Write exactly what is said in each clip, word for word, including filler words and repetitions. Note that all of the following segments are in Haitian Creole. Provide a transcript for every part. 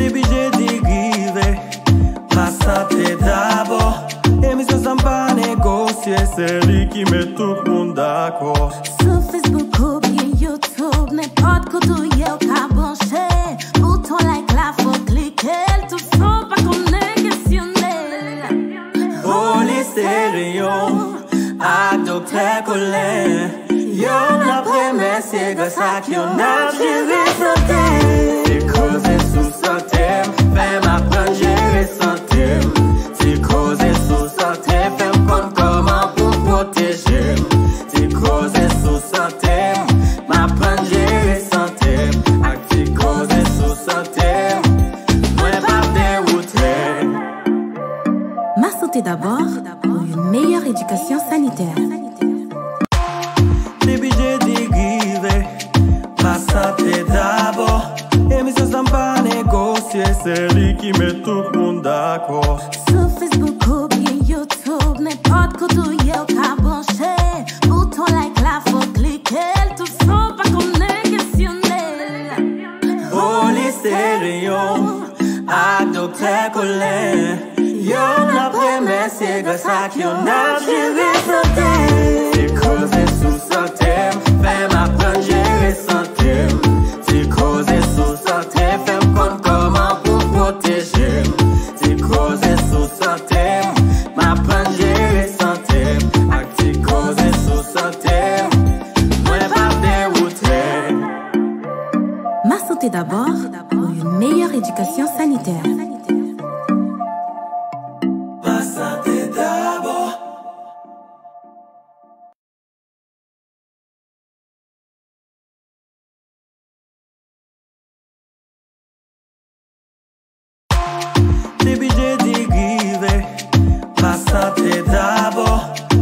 Depi jedi rive, ma sante dabò. Emisyon sa m pa negosye, se li ki met tout moun dakò. Sou Facebook oubyen YouTube, nenpòt kote w ye, w ka branche. Bouton like la, fò w klike l, tou san w pa konnen kesyone l. Polis Stereo ak Doktè Colin, youn ap remèsye, gras ak youn ap jere sante. Se koze sou sante m fè m aprann jere sante m. Se koze sou sante fè m konn kòman pou pwoteje m. Se koze sou sante m, m aprann jere sante m. Ak ti koze sou sante m, mwen p ap dewoute. Ma santé d'abord, pour une meilleure éducation sanitaire. Depi jedi rive, ma sante dabò. Emisyon sa m pa negosye, se li ki met tout moun dakò. Sou Facebook oubyen YouTube, nenpòt kote w ye, w ka branche. Bouton like la, fò w klike l, tou san w pa konnen kesyone l. Polis Stereo ak Doktè Colin, youn ap remèsye, gras ak youn ap jere sante. Se koze sou sante m fè m aprann jere sante m. Se koze sou sante fè m konn kòman pou pwoteje m. Se koze sou sante m, m aprann jere sante m. Ak ti koze sou sante m, mwen p ap dewoute. Ma santé d'abord, pour une meilleure éducation sanitaire. Ma santé d'abord. Depi jedi rive, ma sante dabò.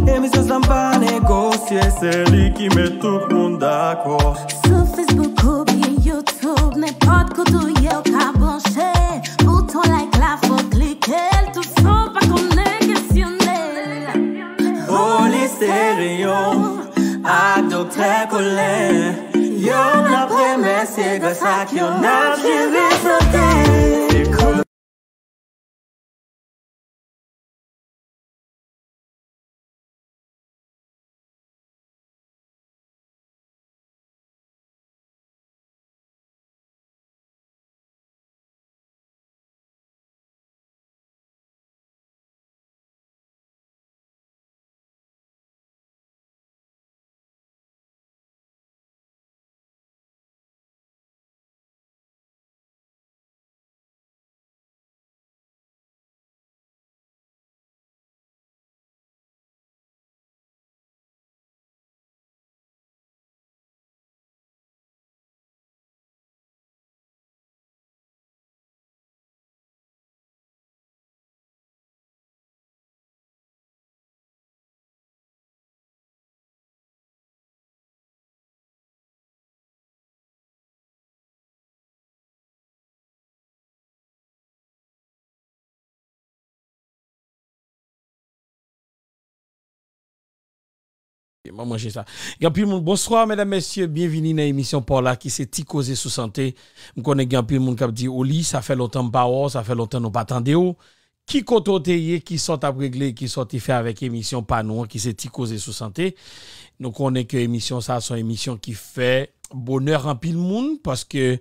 Emisyon sa m pa negosye, se li ki met tout moun dakò. Sou Facebook oubyen YouTube, nenpòt kote w ye, w ka branche. Bouton like la, fò w klike l, tou san w pa konnen kesyone l. Polis Stereo ak Doktè Colin, youn ap remèsye, gras ak youn ap jere sante. Se koze Mwen manje sa. Gen anpil moun, bonswa, medam, mesye, byenvini nan emisyon pa w la ki se Ti Koze sou Sante. M konnen gen anpil moun k ap di, Oli, sa fè lontan m pa wè w, sa fè lontan nou pa tande w. Ki kote w te ye, ki sa w t ap regle, ki sa w te fè avèk emisyon pa nou an ki se Ti Koze sou Sante. Nou konnen ke emisyon sa a se yon emisyon ki fè bonè anpil moun, paske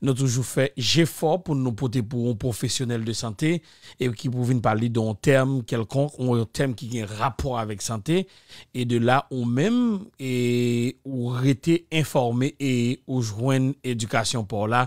nou toujou fè jefò pou nou pote pou yon pwofesyonèl de sante, e ki pou vin pale de yon tèm kèlkonk, yon tèm ki gen rapò avèk sante, e de la ou menm, e ou rete enfòme e ou jwenn edikasyon pa w la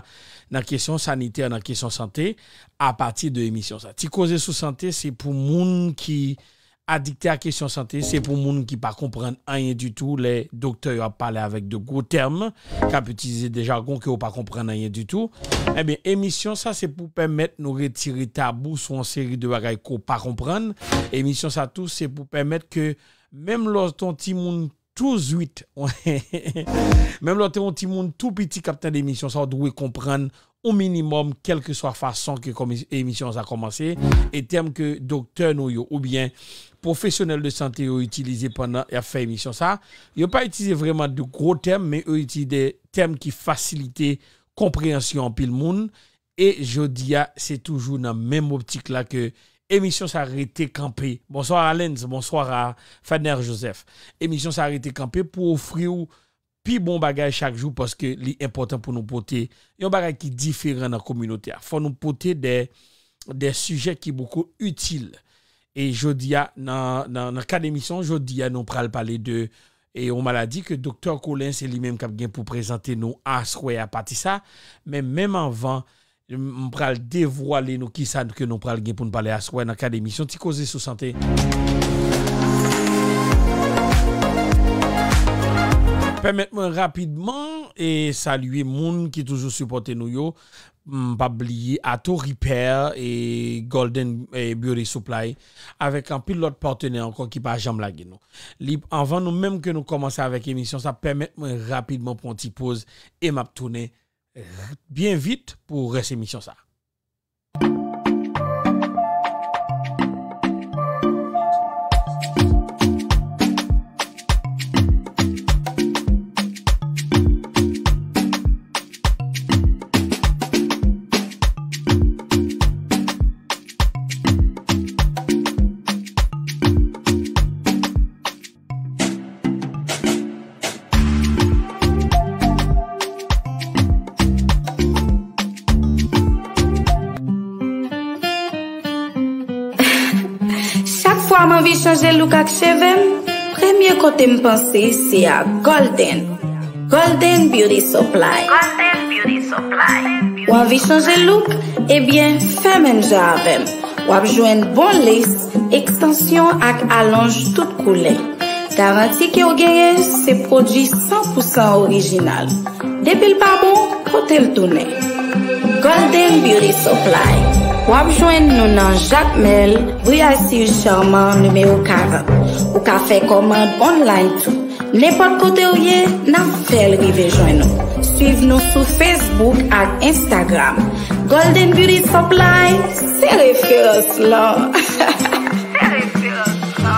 nan kesyon sanitè, nan kesyon sante, apati de emisyon sa. Ti Koze sou Sante, se pou moun ki adikte a kesyon sante, se pou moun ki pa konprann anyen ditou, lè doktè yo ap pale avèk de gwo tèm, k ap itilize de jagon ke w pa konprann anyen ditou. Ebyen, emisyon sa se pou pèmèt nou retire tabou sou yon seri de bagay ke w pa konprann. Emisyon sa tou se pou pèmèt ke menm lè w se yon timoun tou zwit, menm lè w se yon timoun tou piti k ap tande emisyon sa, w dwe konprann yon minimòm, kèlkeswa fason ke kòm emisyon sa kòmanse, e tèm ke doktè nou yo oubyen pwofesyonèl de sante yo itilize pandan y ap fè emisyon sa, yo pa itilize vrèman de gwo tèm, men yo itilize de tèm ki fasilite konpreyansyon anpil moun, E jodi a, se toujou nan menm optik la ke emisyon sa rete kanpe. Bonswa Alens, bonswa a Fadner Joseph. Emisyon sa rete kanpe pou ofri w pi bon bagay chak jou paske li enpòtan pou nou pote yon bagay ki diferan nan kominote a. Fò nou pote de, de sijè ki boko itil. E jodi a, nan, nan, nan kad emisyon, jodi a, nou pral pale de e yon maladi ke Doktè Colin se li menm k ap gen pou prezante nou aswè a pati sa. Men menm anvan, m pral devwale nou kisa ke nou pral gen pou n pale aswè nan kad emisyon Ti Koze sou Sante. Pèmèt mwen rapidman e salye moun ki toujou sipòte nou yo. M p ap bliye Ato Repair e Golden e Beauty Supply avèk anpil lòt patnè ankò ki pa janm lage nou. Li, anvan nou menm ke nou kòmanse avèk emisyon sa, pèmèt mwen rapidman pran yon ti poz e m ap tounen byen vit pou rès emisyon sa. Chak fwa m anvi chanje look ak cheve m, premye kote m panse se a Golden. Golden Beauty Supply. Golden Beauty Supply. Ou anvi chanje look? Ebyen, fè menm jan avè m. W ap jwenn bon lace, ekstansyon ak alonj tout koulè. Garanti ke w genyen se pwodui san pou san orijinal. Depi l pa bon, pote l tounen. Golden Beauty Supply. W ap jwenn nou nan Jakmèl, Rue Alcide Charmant, nimewo karant. Ou ka fè kòmand online tou. Nenpòt kote w ye, n ap fè l rive jwenn ou. Swiv nou sou Facebook ak Instagram. Golden Beauty Supply, se referans lan. Se referans lan.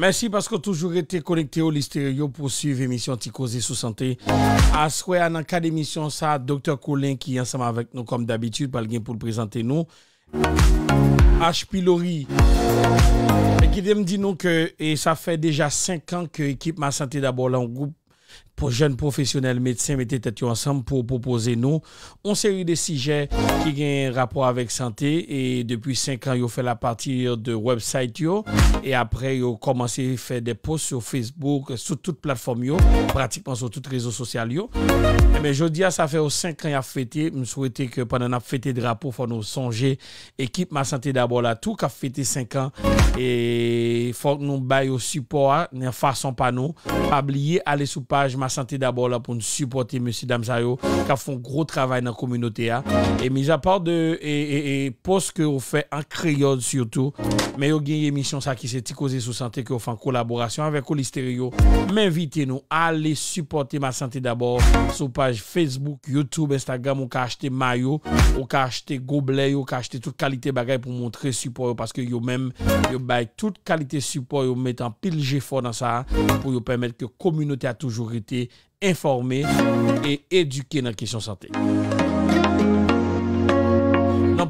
Mèsi paske w toujou rete konekte Oli Stereo pou w swiv emisyon Ti Koze sou Sante. Aswè a, nan kad emisyon sa, Doktè Colin ki ansanm avèk nou kòm dabitid pral gen pou l prezante nou H. Pylori. E kite m di nou ke e sa fè deja senk an ke ekip Ma Santé D'abord la, yon gwoup pou jèn pwofesyonèl medsen mete tèt yo ansanm pou pwopoze nou yon seri de sijè ki gen rapò avèk sante. E depi senk an, yo fè l apati de website yo. E apre, yo kòmanse fè de post sou Facebook, sou tout platfòm yo, pratikman sou tout rezo sosyal yo. Ebyen, jodi a, sa fè yo senk an y ap fete. M swete ke pandan n ap fete drapo, fò nou sonje ekip Ma Santé D'abord la tou k ap fete senk an. E fòk nou ba yo sipò a nan fason pa nou. Pa bliye ale sou paj Ma Santé D'abord la pou n sipòte mesye dam sa yo k ap fè yon gwo travay nan kominote a. E mizapa de e, e, e post ke yo fè an kreyòl sitou, men yo gen emisyon sa ki se Ti Koze sou Sante ke yo fè an kolaborasyon avèk Oli Stereo. M envite nou ale sipòte Ma Santé D'abord sou paj Facebook, YouTube, Instagram. Ou ka achte mayo, ou ka achte goblè yo, ou ka achte tout kalite bagay pou montre sipò yo, paske yo menm, yo bay tout kalite sipò, yo met anpil jefò nan sa a pou yo pèmèt ke kominote a toujou rete enfòme e edike nan kesyon sante.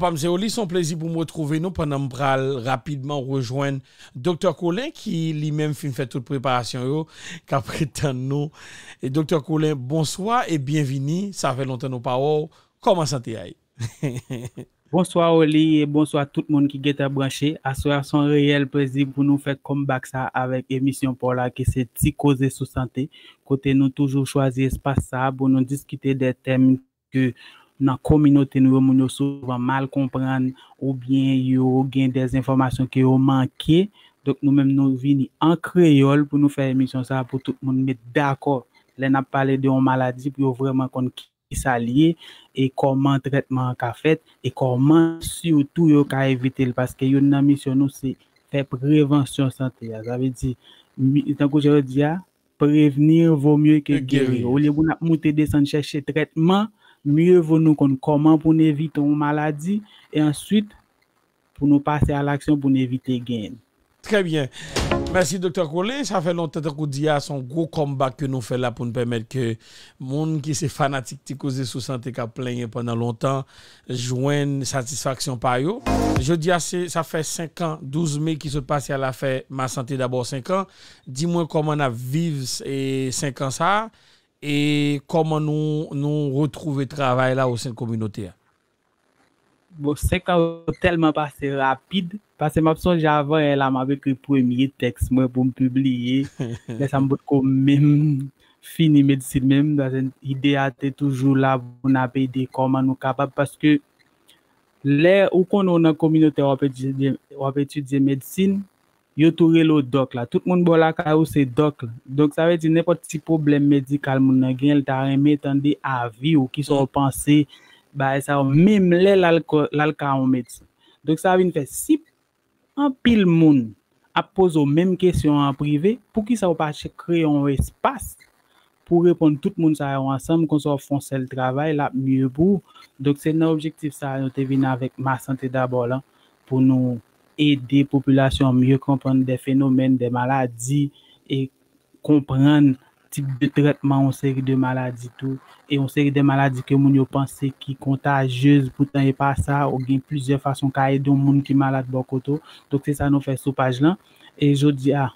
Pam se Oli, se yon plezi pou m retwouve nou pandan m pral rapidman rejwenn Doktè Colin ki li menm fin fè tout preparasyon yo, k ap ret tann nou. E Doktè Colin, bonswa e byenvini. Sa fè lontan nou pa wè w. Kòman sante a ye? Bonswa Oli e bonswa tout moun ki gentan branche. Aswè a se yon reyèl plezi pou nou fè comeback sa avèk emisyon pa w la ki se Ti Koze sou Sante, kote nou toujou chwazi espas sa pou nou diskite de tèm ke nan kominote nou yo, moun yo souvan mal konprann oubyen yo gen de enfòmasyon ke yo manke. Donk nou menm nou vini an kreyòl pou nou fè emisyon sa pou tout moun met dakò. Lè n ap pale de yon maladi pou yo vrèman konn ki sa l ye e kòman trètman an ka fèt e kòman sitou yo ka evite l, paske youn nan misyon nou se fè prevansyon sante a. Sa vle di, tankou jan yo di a, prevenir vaut mieux que guérir. Olye pou n ap moute desann chèche trètman, mieux vaut nou konn kòman pou n evite yon maladi e answit pou nou pase a laksyon pou n evite genyen l. Trè byen. Mèsi Doktè Colin. Sa fè lontan, tankou di a, se yon gwo comeback ke nou fè la pou n pèmèt ke moun ki se fanatik Ti Koze sou Sante k ap plenyen pandan lontan jwenn satisfaksyon pa yo. Jodi a, se, sa fè senk an, douz me ki sot pase a la fè Ma Santé D'abord senk an. Di mwen kòman n ap viv e senk an sa a e kòman nou, nou retwouve travay la o sen kominote a. Bon, senk an yo tèlman pase rapid, paske m ap sonje avan yè la m ap ekri premye tèks mwen pou m pibliye. Lè sa m potko menm fini medsin menm, paske ide a te toujou la pou n ap ede kòman nou kapab, paske lè ou konnen w nan kominote a w ap etidye, w ap etidye medsin, yo tou rele w dòk la. Tout moun bò lakay ou se dòk la. Donk sa vle di nenpòt ti pwoblèm medikal moun nan genyen, l ta renmen tande avi w, kisa w panse, bagay sa yo, menm lè l al ka yon medsen. Donk sa vin fè si anpil moun ap poze w menm kesyon an an prive, poukisa w pa kreye yon espas pou reponn tout moun sa yo ansanm, konsa w fè yon sèl travay, l ap mye pou ou. Donk se nan objektif sa a nou te vin avèk Ma Santé D'abord lan, pou nou ede popilasyon an mye konprann de fenomèn, de maladi, e konprann tip de trètman yon seri de maladi tou, e yon seri de maladi ke moun yo panse ki kontajyez, poutan e pa sa, ou gen plizyè fason ka ede yon moun ki malad bò kote w. Donk se sa nou fè sou paj lan. E jodi a,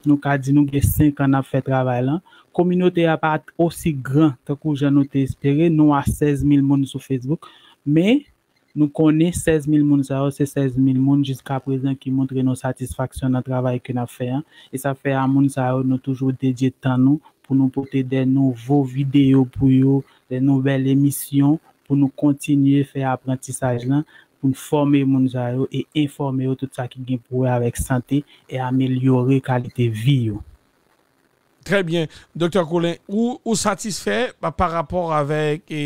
nou ka di nou gen senk an n ap fè travay lan. Kominote a pa osi gran tankou jan nou te espere. Nou a sèz mil moun sou Facebook. Men, nou konnen sèz mil moun sa yo, se sèz mil moun jiskaprezan ki montre nou satisfaksyon nan travay ke n ap fè an. E sa fè a moun sa yo, nou toujou dedye tan nou pou nou pote de nouvo videyo pou yo, de nouvèl emisyon pou nou kontinye fè aprantisaj lan, pou n fòme moun sa yo e enfòme yo tout sa ki gen pou wè avèk sante e amelyore kalite vi yo. Trè byen. Doktè Colin, ou, ou satisfè pa, pa rapò avèk e,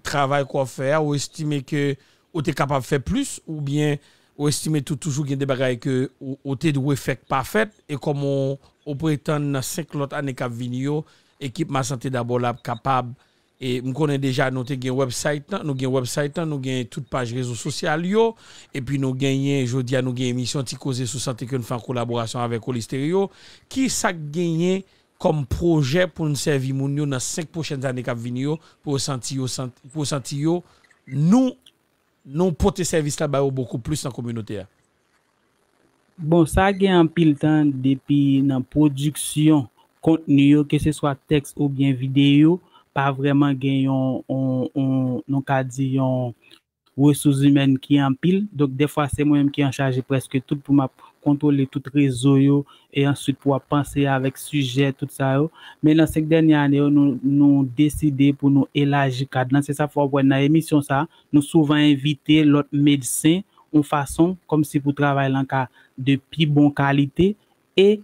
travay ke w ap fè a? Ou estime ke ou te kapab fè plis? Oubyen ou estime tou toujou gen de bagay ke ou, ou te dwe fè k pa fèt? E kòman ou, ou pretann nan senk lòt ane k ap vini yo, ekip Ma Santé D'abord la ap kapab E m konnen deja nou te gen website lan, nou gen website lan, nou gen tout paj rezo sosyal yo, epi nou genyen, jodi a nou gen emisyon Ti Koze sou Sante ke n fè an kolaborasyon avèk Oli Stereo. Kisa k genyen kòm pwojè pou n sèvi moun yo nan senk pwochèn ane k ap vini yo, pou yo santi yo, santi, pou yo santi yo, nou, nou pote sèvis la ba yo bokou plis nan kominote a? Bon, sa gen anpil tan depi nan pwodiksyon kontni yo, keseswa tèks oubyen videyo, pa vrèman gen yon, yon, yon, nou ka di yon resous imèn ki anpil. Donk, dèfwa, se mwen menm ki anchaje prèske tout pou m ap kontwole tout rezo yo, e answit pou w ap panse avèk sijè, tout sa yo. Men nan senk dènye ane yo, nou, nou deside pou nou elaji kad lan. Se sa fè w ap wè nan emisyon sa, nou souvan envite lòt medsen yon fason kòmsi pou travay lan ka de pi bon kalite e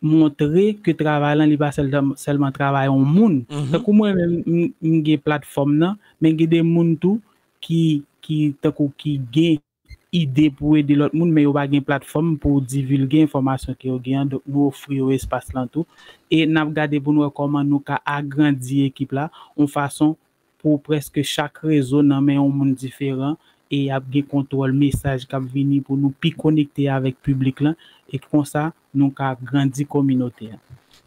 montre ke travay lan li pa sèl, sèlman travay yon moun. Tankou mwen menm, m, m gen platfòm nan, men gen de moun tou ki, ki tankou ki gen ide pou ede lòt moun, men yo pa gen platfòm pou divilge enfòmasyon ke yo gen an. Donk, nou ofri yo espas lan tou. E n ap gade pou n wè kòman nou ka agrandi ekip la, yon fason pou prèske chak rezo nan men yon moun diferan e y ap gen kontwòl mesaj k ap vini pou nou pi konekte avèk piblik lan e konsa nou ka grandi kominote a.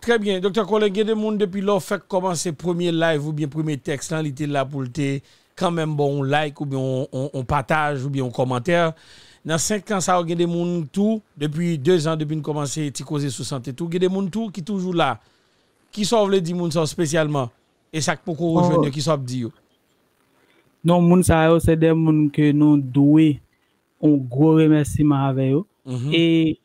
Trè byen. Doktè Colin, gen de moun depi lè w fèk kòmanse premye live oubyen premye tèks lan, li te la pou l te kanmenm ba w yon like oubyen yon, yon, yon pataj oubyen yon kòmantè. Nan senk an sa yo, gen de moun tou, depi de zan depi n kòmanse Ti Koze sou Sante tou, gen de moun tou ki toujou la. Kisa w vle di moun sa yo espesyalman? E sa k poko rejwenn yo, kisa w ap di yo? Non, moun sa yo, se de moun ke nou dwe yon gwo remèsiman avè yo. E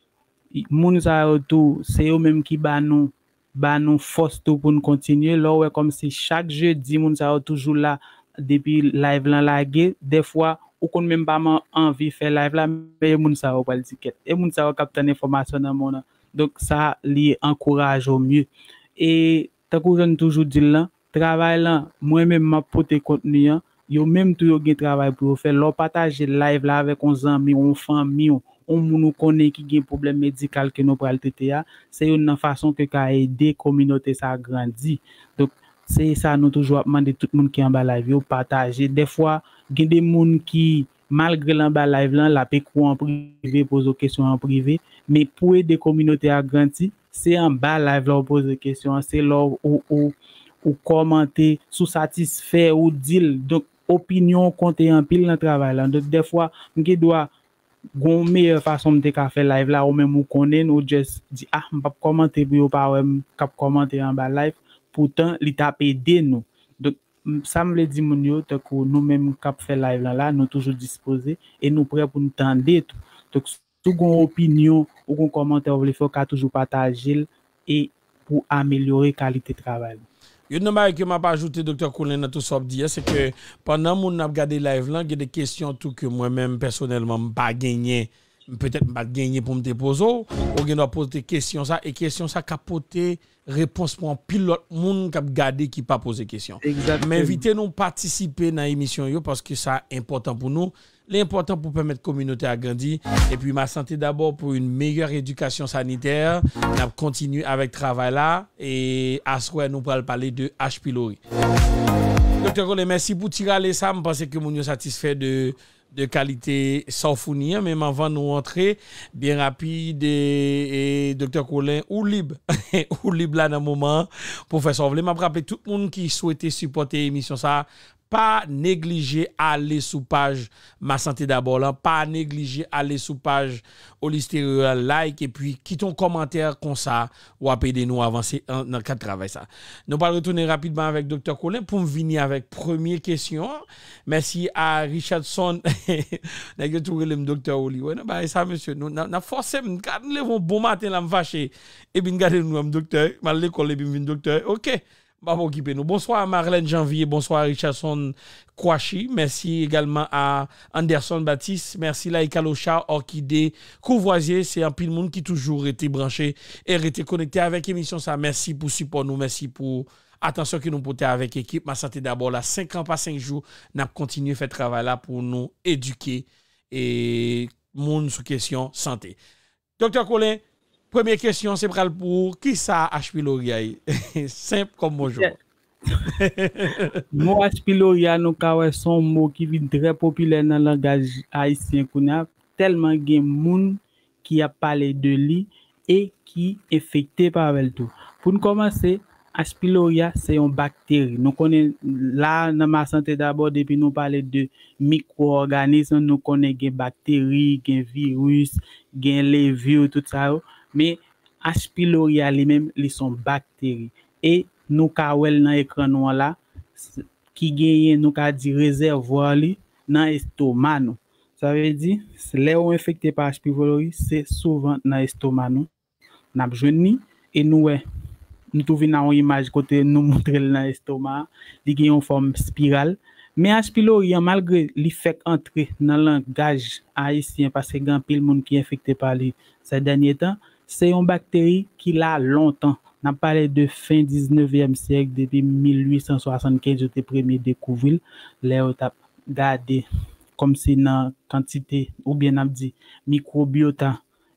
moun sa yo tou, se yo menm ki ba nou, ba nou fòs tou pou n kontinye. Lè w wè kòmsi chak jedi, moun sa yo toujou la depi live lan lage. Dèfwa, ou konn menm pa man anvi fè live la, men e moun sa yo pral di kèt. E moun sa yo k ap tann enfòmasyon nan men w nan. Donk, sa li ankouraje w mye. E tankou jan n toujou di l lan, travay lan, mwen menm m ap pote kontni an, yo menm tou yo gen travay pou yo fè. Lè w pataje live la avèk yon zanmi w, yon fanmi w, yon moun ou konnen ki gen pwoblèm medikal ke nou pral trete a, se youn nan fason ke ka ede kominote sa grandi. Donk, se sa nou toujou ap mande tout moun ki anba live yo, pataje. Dèfwa, gen de moun ki, malgre l anba live lan, l ap ekri w an prive, poze w kesyon an prive, men pou ede kominote a grandi, se anba live la w poze kesyon an, se lè w, ou, ou, ou kòmante, si w satisfè, ou di l. Donk, opinyon w konte anpil nan travay la. Donk, dèfwa, m gen dwa gon meyè fason m te ka fè live la, ou menm ou konnen l, ou just di, ah, m p ap kòmante pou yo pa wè m k ap kòmante anba live, poutan li t ap ede nou. Donk, m- sa m vle di moun yo, tankou nou menm k ap fè live lan la, nou toujou dispoze e nou prè pou n tande tou. Donk, si w gon opinyon ou gon kòmantè w vle fè, w ka toujou pataje l e pou amelyore kalite travay nou. Youn nan bagay ke m ap ajoute, Doktè Colin, nan tout sa w ap di a, se ke pandan moun ap gade live lan, gen de kesyon tou ke mwen menm pèsonèlman m pa genyen, petèt m pa t genyen pou m te poze w, ou gen dwa poze kesyon sa, e kesyon sa ka pote repons pou anpil lòt moun k ap gade ki pa poze kesyon. M envite nou patisipe nan emisyon yo paske sa enpòtan pou nou. Li enpòtan pou pèmèt kominote a grandi. Epi Ma Santé D'abord pour une meilleure éducation sanitaire. N ap kontinye avèk travay la. E aswè, nou pral pale de H. pylori. Doktè Colin, mèsi pou ti rale sa. M panse ke moun yo satisfè de, de kalite sa w founi an. Men anvan nou antre, byen rapid, e, e, Doktè Colin, ou lib. Ou lib la nan moman an pou fè sa w vle. M ap raple tout moun ki swete sipòte emisyon sa a, pa neglije ale sou paj Ma Santé D'abord lan, pa neglije ale sou paj Olisterio a, like, epi kite yon kòmantè, konsa w ap ede nou avanse an- nan kad travay sa. Nou pral retounen rapidman avèk Doktè Colin pou m vini avèk premye kesyon an. Mèsi a Richardson. Nèg yo tou rele m Doktè Oli. Wè, nan bagay sa, mesye, nou, n ap- n ap fòse m. Gad, m leve yon bon maten la, m fache. Epi n gade m wè m doktè. M al lekòl epi m vin doktè. Oke. M pa okipe nou. Bonswa Marlène Janvier, bonswa Richardson Kwashi. Mèsi egalman a Anderson Baptiste. Mèsi Laïka Lochard, Orkide Courvoisier. Se anpil moun ki toujou rete branche e rete konekte avèk emisyon sa. Mèsi pou sipò nou, mèsi pou atansyon ke nou pote avèk ekip Ma Santé D'abord la. Senk an pa senk jou, n ap kontinye fè travay la pou nou edike e moun sou kesyon sante. Doktè Colin, premye kesyon se pral pou ou, kisa H. pylori a ye? Senp kòm bonjou. Mo H. pylori a, nou ka wè se yon mo ki vin trè popilè nan langaj ayisyen kounye a, tèlman gen moun ki ap pale de li e ki enfekte pa avè l tou. Pou n kòmanse, H. pylori a se yon bakteri. Nou konnen la nan Ma Santé D'abord, depi nou pale de mikwo-òganism, nou konnen gen bakteri, gen viris, gen levure, tout sa yo. Men H. pylori a li menm, li se yon bakteri. E nou ka wè l nan ekran nou an la, s- ki genyen, nou ka di, rezèvwa li nan estoma nou. Sa vle di, s- lè ou enfekte pa H. pylori, se souvan nan estoma nou n ap jwenn li. E nou wè, m tou vin a yon imaj kote nou montre l nan estoma a. Li gen yon fòm espiral. Men H. pylori an, malgre li fèk antre nan langaj ayisyen, paske gen anpil moun ki enfekte pa li sè dènye tan, se yon bakteri ki la lontan. N ap pale de fen diznevyèm syèk, depi mil uit san swasannkenz, yo te premye dekouvri l, lè yo t ap gade kòmsi nan kantite, oubyen n ap di, mikwobiyota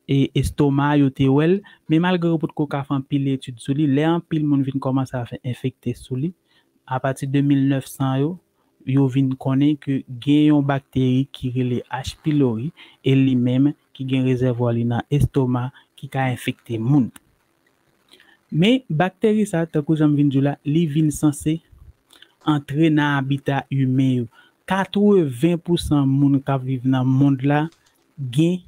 e estoma, yo te wè l. Men malgre yo potko ka fè anpil etid sou li, lè anpil moun vin kòmanse ap enfekte sou li, apati de mil nèf san yo, yo vin konnen ke gen yon bakteri ki rele H. pylori, e li menm ki gen rezèvwa li nan estoma, ki ka enfekte moun. Men bakteri sa, tankou jan m vin di w la, li vin sanse antre nan abita imen yo. Katreven pousan moun k ap viv nan mond la gen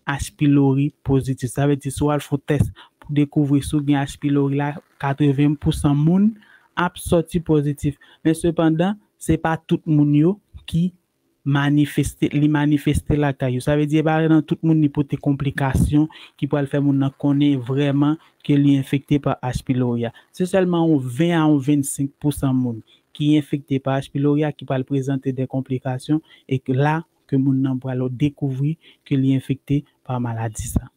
H. pylori pozitif. Sa vle di, si w al fè yon tès pou dekouvri si w gen H. pylori la, katreven pousan moun ap sòti pozitif. Men sepandan, se pa tout moun yo ki manifeste, li manifeste lakay yo. Sa vle di, e pa nan tout moun li pote konplikasyon ki pral fè moun nan konnen vrèman ke li enfekte pa H. pylori a. Se sèlman yon ven a yon vennsenk pousan moun ki enfekte pa H. pylori a ki pral prezante de konplikasyon e ke la ke moun nan pral dekouvri ke li enfekte pa maladi sa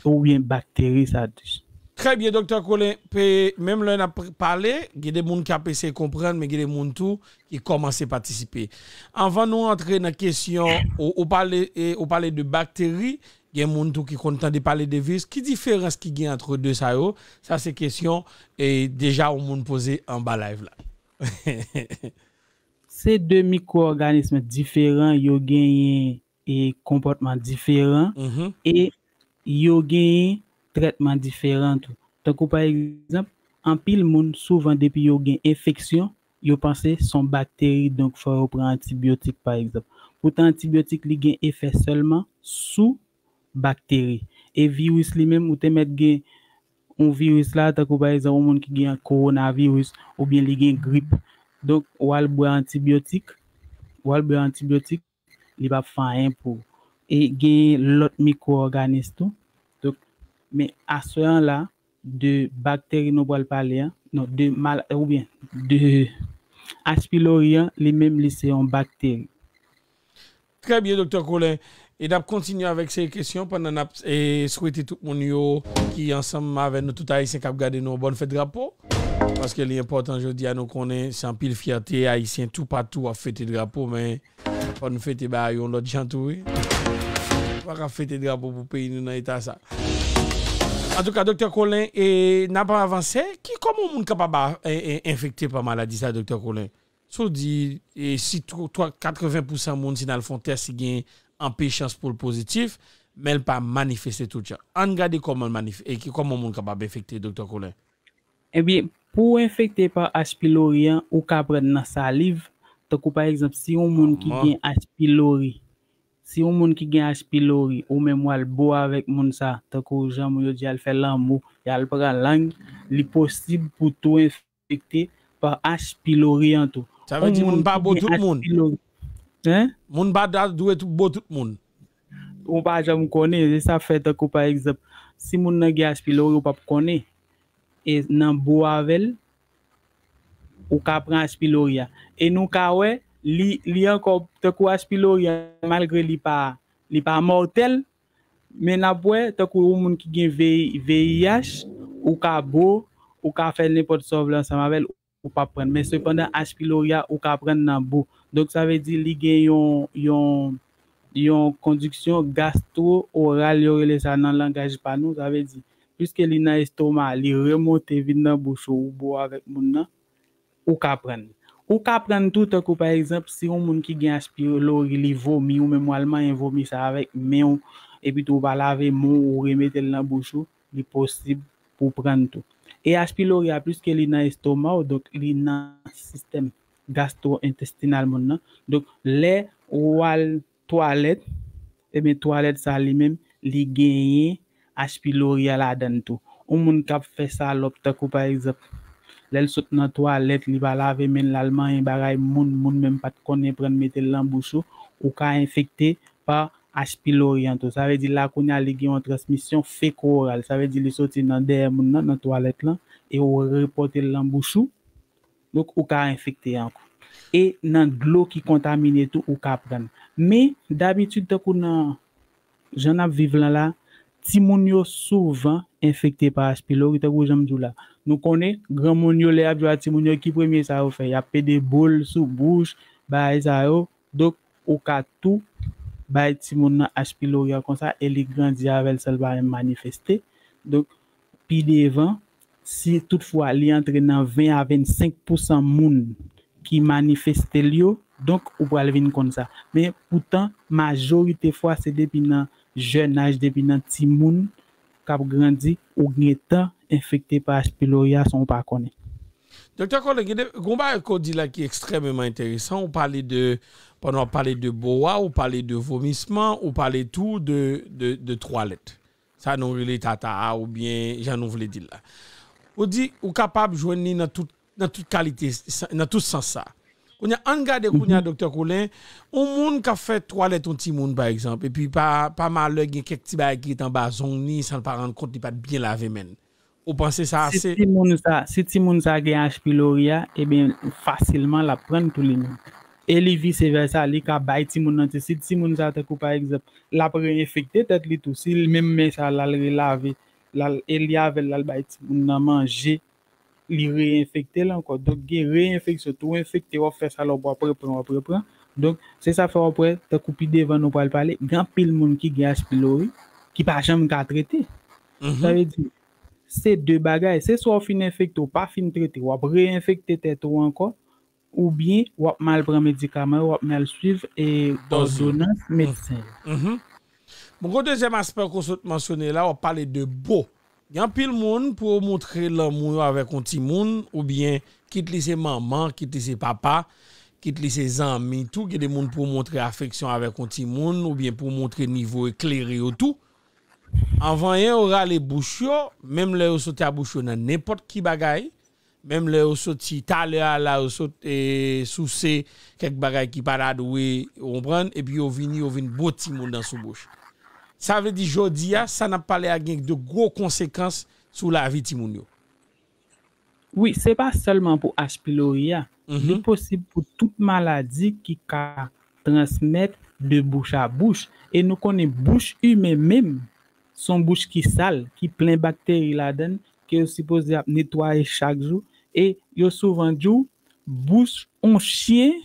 oubyen bakteri sa tou. Trè byen, Doktè Colin. Pe, menm lè n ap pale, gen de moun ki ap eseye konprann, men gen de moun tou ki kòmanse patisipe. Anvan nou antre nan kesyon, ou, ou pale, e, ou pale de bakteri, gen moun tou ki konn tande pale de viris. Ki diferans ki gen ant de sa yo? Sa se kesyon, e, deja yon moun poze anba live la. Se de mikwo-òganis diferan, yo genyen e konpòtman diferan e yo genyen trètman diferan tou. Tankou pa egzanp, anpil moun souvan depi yo gen enfeksyon, yo panse se yon bakteri, donk fò yo pran antibyotik pa egzanp. Poutan antibyotik li gen efè sèlman sou bakteri. E viris li menm, ou te mèt gen yon viris la, tankou pa egzanp, yon moun ki gen kowonaviris oubyen li gen grip. Donk, w al bwè antibyotik, w al bwè antibyotik, li p ap fè anyen pou ou. E gen lòt mikwo-òganis tou. Donk, men aswè an la, de bakteri nou pral pale an, non, de mal, oubyen de H. pylori an, li menm li se yon bakteri. Trè byen, Doktè Colin. E n ap kontinye avèk seri kesyon pandan n ap, e, swete tout moun yo ki ansanm avè nou, tout Ayisyen k ap gade nou, bòn fèt drapo. Paske li enpòtan jodi a nou konnen se anpil fyète Ayisyen toupatou ap fete drapo, men fò n fete bagay yon lòt jan tou, wi. Nou pa ka fete drapo pou peyi nou nan eta sa. Antouka, Doktè Colin, e n ap avanse. Ki, kòman yon moun kapab a, e, e, enfekte pa maladi sa, Doktè Colin? Si w di, e, si twa-, twa-, katreven pousan moun, si n al fè yon tès, li gen anpil chans pou l pozitif, men l pa manifeste tout jan. Ann gade kòman l manif-, e ki, kòman moun kapab enfekte, Doktè Colin. Ebyen, pou w enfekte pa H. pylori an, ou ka pran nan saliv, tankou pa egzanp, si yon moun ki gen H. pylori, si yon moun ki gen H. pylori, ou menm w al bo avèk moun sa, tankou jan moun yo di al fè lanmou, y al pran lang, li posib pou tou enfekte pa H. pylori an tou. Sa vle di moun pa bo tout moun. Hen? Moun pa da-, dwe tou-, bo tout moun. Ou pa janm konnen, se sa fè tankou pa egzanp, si moun nan gen H. pylori, ou p ap konnen. E nan bo avè l, ou ka pran H. pylori a. E nou ka wè, li, li ankò, tankou H. pylori a, malgre li pa, li pa mòtèl, men n ap wè, tankou yon moun ki gen V-, V I H, ou ka bo, ou ka fè nenpòt sa w vle ansanm avè l, ou p ap pran l. Men sepandan, H. pylori a, ou ka pran l nan bo. Donk, sa vle di li gen yon, yon, yon kondiksyon gastro-oral, yo rele sa nan langaj pa nou. Sa vle di, piske li nan estoma, li remonte vin nan bouch ou, ou bo avèk moun nan, ou ka pran l. Ou ka pran l tou, tankou pa egzanp, si yon moun ki gen H. pylori, li vomi, ou menm w al manyen vomi sa avèk men w, epi tou ou pa lave men w, ou remete l nan bouch ou, li posib pou w pran l tou. E H. pylori a, piske li nan estoma w, donk li nan sistèm gastro-entestinal moun nan. Donk, lè ou al twalèt, ebyen, twalèt sa li menm, li genyen H. pylori a ladan l tou. Yon moun k ap fè salòp, tankou pa egzanp, lè l sot nan twalèt, li pa lave men l, l al manyen bagay moun, moun menm pa t konnen pran l mete l nan bouch ou, ou ka enfekte pa H. pylori an tou. Sa vle di la kounye a li gen yon transmisyon feko-oral. Sa vle di li soti nan dèyè moun nan, nan twalèt lan, e ou repòte l nan bouch ou. Donk, ou ka enfekte ankò. E nan dlo ki kontamine tou, ou ka pran l. Men, dabitid, tankou nan jan n ap viv lan la, timoun yo souvan enfekte pa H. pylori, tankou jan m di w la. Nou konnen, granmoun yo, lè y ap jwe ak timoun yo, ki premye sa yo fè? Y ap pede boul sou bouch, bagay sa yo. Donk, ou ka tou bay timoun nan H. pylori a konsa e li grandi avè l san l pa menm manifeste. Donk, pi devan, si toutfwa li antre nan ven a vennsenk pousan moun ki manifeste l yo, donk ou pral vin konn sa. Men poutan, majorite fwa, se depi nan jèn aj, depi nan timoun k ap grandi, ou gentan enfekte pa H. pylori a san w pa konnen. Doktè Colin, gen de- gen yon bagay ke w di la ki ekstrèmeman enteresan. Ou pale de, pandan w pale de bo a, ou pale de vomisman, ou pale tou de, de, de twalèt. Sa nou rele tata a, oubyen jan nou vle di l la. Ou di, ou kapab jwenn li nan tout, nan tout kalite, nan tout sans sa. Kounye a, ann gade kounye a, Doktè Colin, yon moun k ap fè twalèt yon timoun, pa egzanp, epi pa, pa malè gen kèk ti bagay ki ret anba zong li, san l pa rann kont, li pa t byen lave men l. Ou panse sa ase? Si timoun sa, si timoun sa gen H. pylori a, ebyen, fasilman, l ap pran l tou li menm. E li vise vèsa, li ka bay timoun nan tou. Si timoun sa, tankou pa egzanp, l ap reenfekte tèt li tou. Si l menm men sa, l al relave, l al, e li avè l, l al bay timoun nan manje, li reenfekte l ankò. Donk, gen reenfeksyon. Tou enfekte, w ap fè sa lè w ap repran, w ap repran. Donk, se sa fè w ap wè, tankou pi devan nou pral pale, gen anpil moun ki gen H. pylori, ki pa janm ka trete. Sa vle di, se de bagay. Se swa w fin enfekte, w pa fin trete, w ap reenfekte tèt ou ankò, oubyen w ap mal pran medikaman yo, w ap mal swiv e òdonans medsen yo. Bon, gon dezyèm aspè ke w sot mansyone la, w ap pale de bo. Gen anpil moun pou yo montre lanmou yo avèk yon timoun, oubyen kit li se manman, kit li se papa, kit li se zanmi tou, gen de moun pou yo montre afeksyon avèk yon timoun, oubyen pou yo montre nivo eklere yo tou. Anvan anyen, yo rale bouch yo, menm lè yo soti a bouch yo nan nenpòt ki bagay, menm lè yo soti talè a la, yo sot e, souse kèk bagay ki pa ta dwe, ou konprann, epi yo vini, yo vin bo timoun nan sou bouch. Sa vle di, jodi a, sa n ap pale a gen de gwo konsekans sou lavi timoun yo. Wi, se pa sèlman pou H. pylori a. Li posib pou tout maladi ki ka transmèt de bouch a bouch. E nou konnen bouch imen menm, se yon bouch ki sal, ki plen bakteri ladan l, ke yo sipoze ap netwaye chak jou. E yo souvan di w, bouch yon chen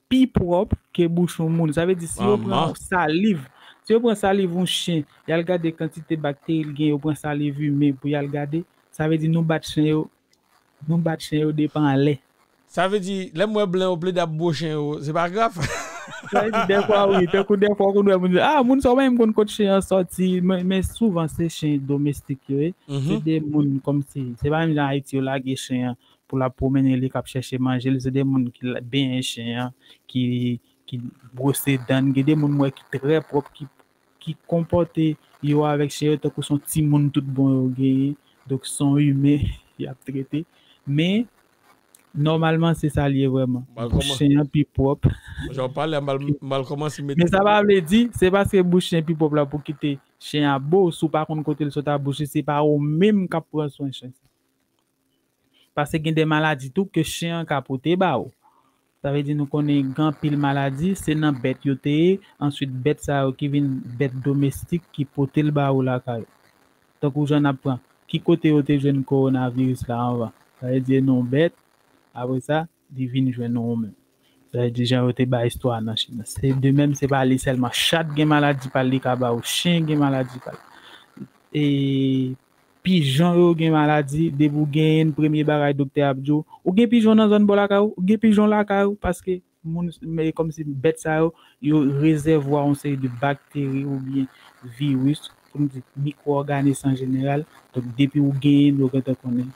pi pwòp ke bouch yon moun. Sa vle di, si yo pran saliv, si yo pran saliv yon chen, y al gade kantite bakteri l gen, yo pran saliv imen pou y al gade, sa vle di nou bat chen yo, nou bat chen yo depi anlè. Sa vle di, lè m wè blan yo plede ap bo chen yo, se pa grav. Sa vle di, dèfwa wi, tankou dèfwa ou konn wè moun di, ah, moun sa w pa menm konn kot chen an sòti, men, men souvan se chen domestik yo ye. Se de moun kòmsi, se pa menm jan Ayiti yo lage chen an pou l ap pwomennen li k ap chèche manje l, se de moun ki benyen chen an, ki, ki bwose dan l, gen de moun m wè ki trè pwòp, ki, ki konpòte yo avèk chen yo tankou se yon timoun tout bon yo genyen, donk se yon imen y ap trete, men nòmalman se sa l ye vrèman, bouch chen an pi pwòp. Jan w pale a, m al kòmanse mete. Men sa pa vle di se paske bouch chen pi pwòp la pou kite chen an bo w, si w pa konn kote l sot a bouche, se pa ou menm k ap pran swen chen sa. Paske gen de maladi tou ke chen an ka pote ba ou. Sa vle di nou konnen gen anpil maladi, se nan bèt yo te ye, answit bèt sa yo ki vin bèt domestik ki pote l ba ou lakay ou. Tankou jan n ap pran, ki kote yo te jwenn kowonaviris la anvan? Sa vle di e nan yon bèt, apre sa, li vin jwenn ou menm. Sa vle di jan yo te bay istwa nan Chin nan. Se de menm, se pa li sèlman. Chat gen maladi pa l, li ka ba ou. Chen gen maladi pa l. E pijon yo gen maladi, depi w genyen l, premye bagay doktè ap di w, ou gen pijon nan zòn bò lakay ou, ou gen pijon lakay ou, paske moun, men kòmsi bèt sa yo, yo rezèvwa yon seri de bakteri oubyen viris, pou n di mikwo-òganis an jeneral. Donk, depi w genyen l, yo gentan konnen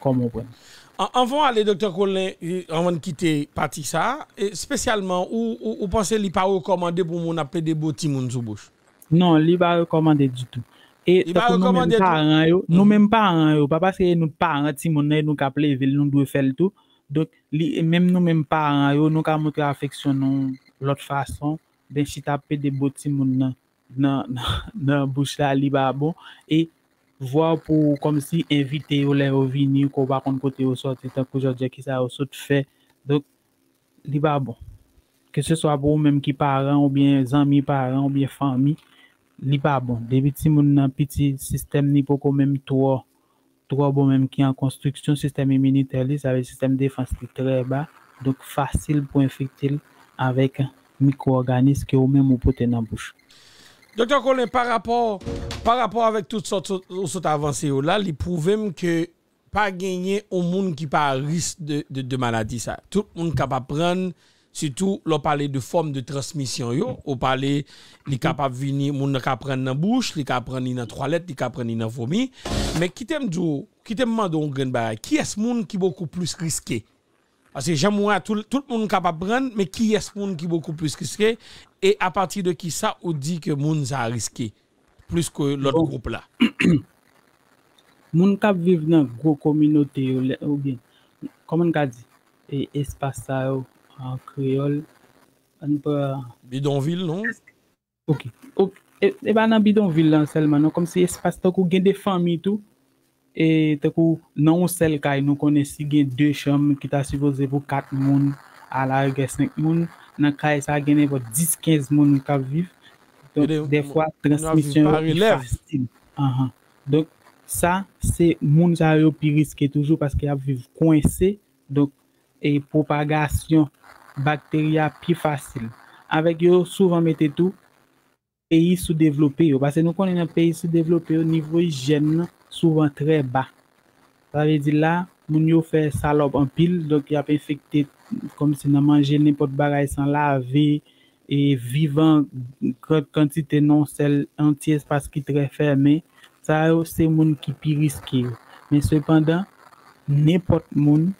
kòman w pran l. Anvan w ale, Doktè Colin, anvan n kite pati sa a, espesyalman, ou, ou, ou panse li pa rekòmande pou moun ap plede bo timoun sou bouch? Non, li pa rekòmande ditou. E tankou nou menm paran yo, nou menm paran yo, pa paske e nou t paran timoun nan, e nou k ap leve l, nou dwe fè l tou. Donk, li, menm nou menm paran yo, nou ka montre afeksyon nou lòt fason, ben chita ap plede bo timoun nan, nan, nan, nan bouch la, li pa bon. E vwa pou kòmsi envite yo lè yo vini, ke w pa konn kote yo sòti, tankou jodi a, kisa yo sot fè. Donk, li pa bon. Keseswa pou ou menm ki paran oubyen zanmi paran oubyen fanmi, li pa bon. Depi timoun nan piti, sistèm li poko menm twò, twò bon menm ki an konstriksyon, sistèm iminitè li, sa vle sistèm defans li trè ba, donk fasil pou enfekte l avèk mikwo-òganis ke ou menm ou pote nan bouch. Doktè Colin, pa rapò, pa rapò avèk tout sa w sot avanse yo la, li pwouve m ke pa genyen yon moun ki pa a risk de, de, de maladi sa. Tout moun kapab pran l, Sitou lè w pale de fòm de transmisyon yo, ou pale, li kapab vini, moun nan ka pran nan bouch, li ka pran li nan twalèt, li ka pran li nan vomi. Men kite m di w, kite m mande w yon grenn bagay. Kiyès moun ki bokou plis riske? Paske jan m wè a, tout, tout moun kapab pran, men kiyès moun ki bokou plis riske? E apati de kisa ou di ke moun sa a riske plis ke lòt gwoup la? Moun k ap viv nan gwo kominote yo, oubyen, kòman n ka di, e espas sa yo an kreyòl, ann pa. Bidonvil, non? Ok. E pa nan bidonvil lan sèlman, non, kòmsi espas tankou gen de fanmi tou, e tankou nan yon sèl kay, nou konnen si gen de chanm ki ta sipoze pou kat moun, alargè senk moun, nan kay sa gen nenpòt dis, kenz moun k ap viv. Donk, dèfwa, transmisyon yo pi fasil. Anhan. Donk, sa, se moun sa yo pi riske toujou paske y ap viv kwense. Donk, e pwopagasyon bakteri a pi fasil. Avèk yo, yo souvan mete tou peyi soudevlope yo. Paske nou konnen nan peyi soudevlope yo, nivo ijyèn nan souvan trè ba. Sa vle di la, moun yo fè salòp anpil, donk y ap enfekte kòmsi nan manje nenpòt bagay san lave, e viv an gran kantite nan yon sèl, yon ti espas ki trè fèmen. Sa yo se moun ki pi riske yo. Men sepandan, nenpòt moun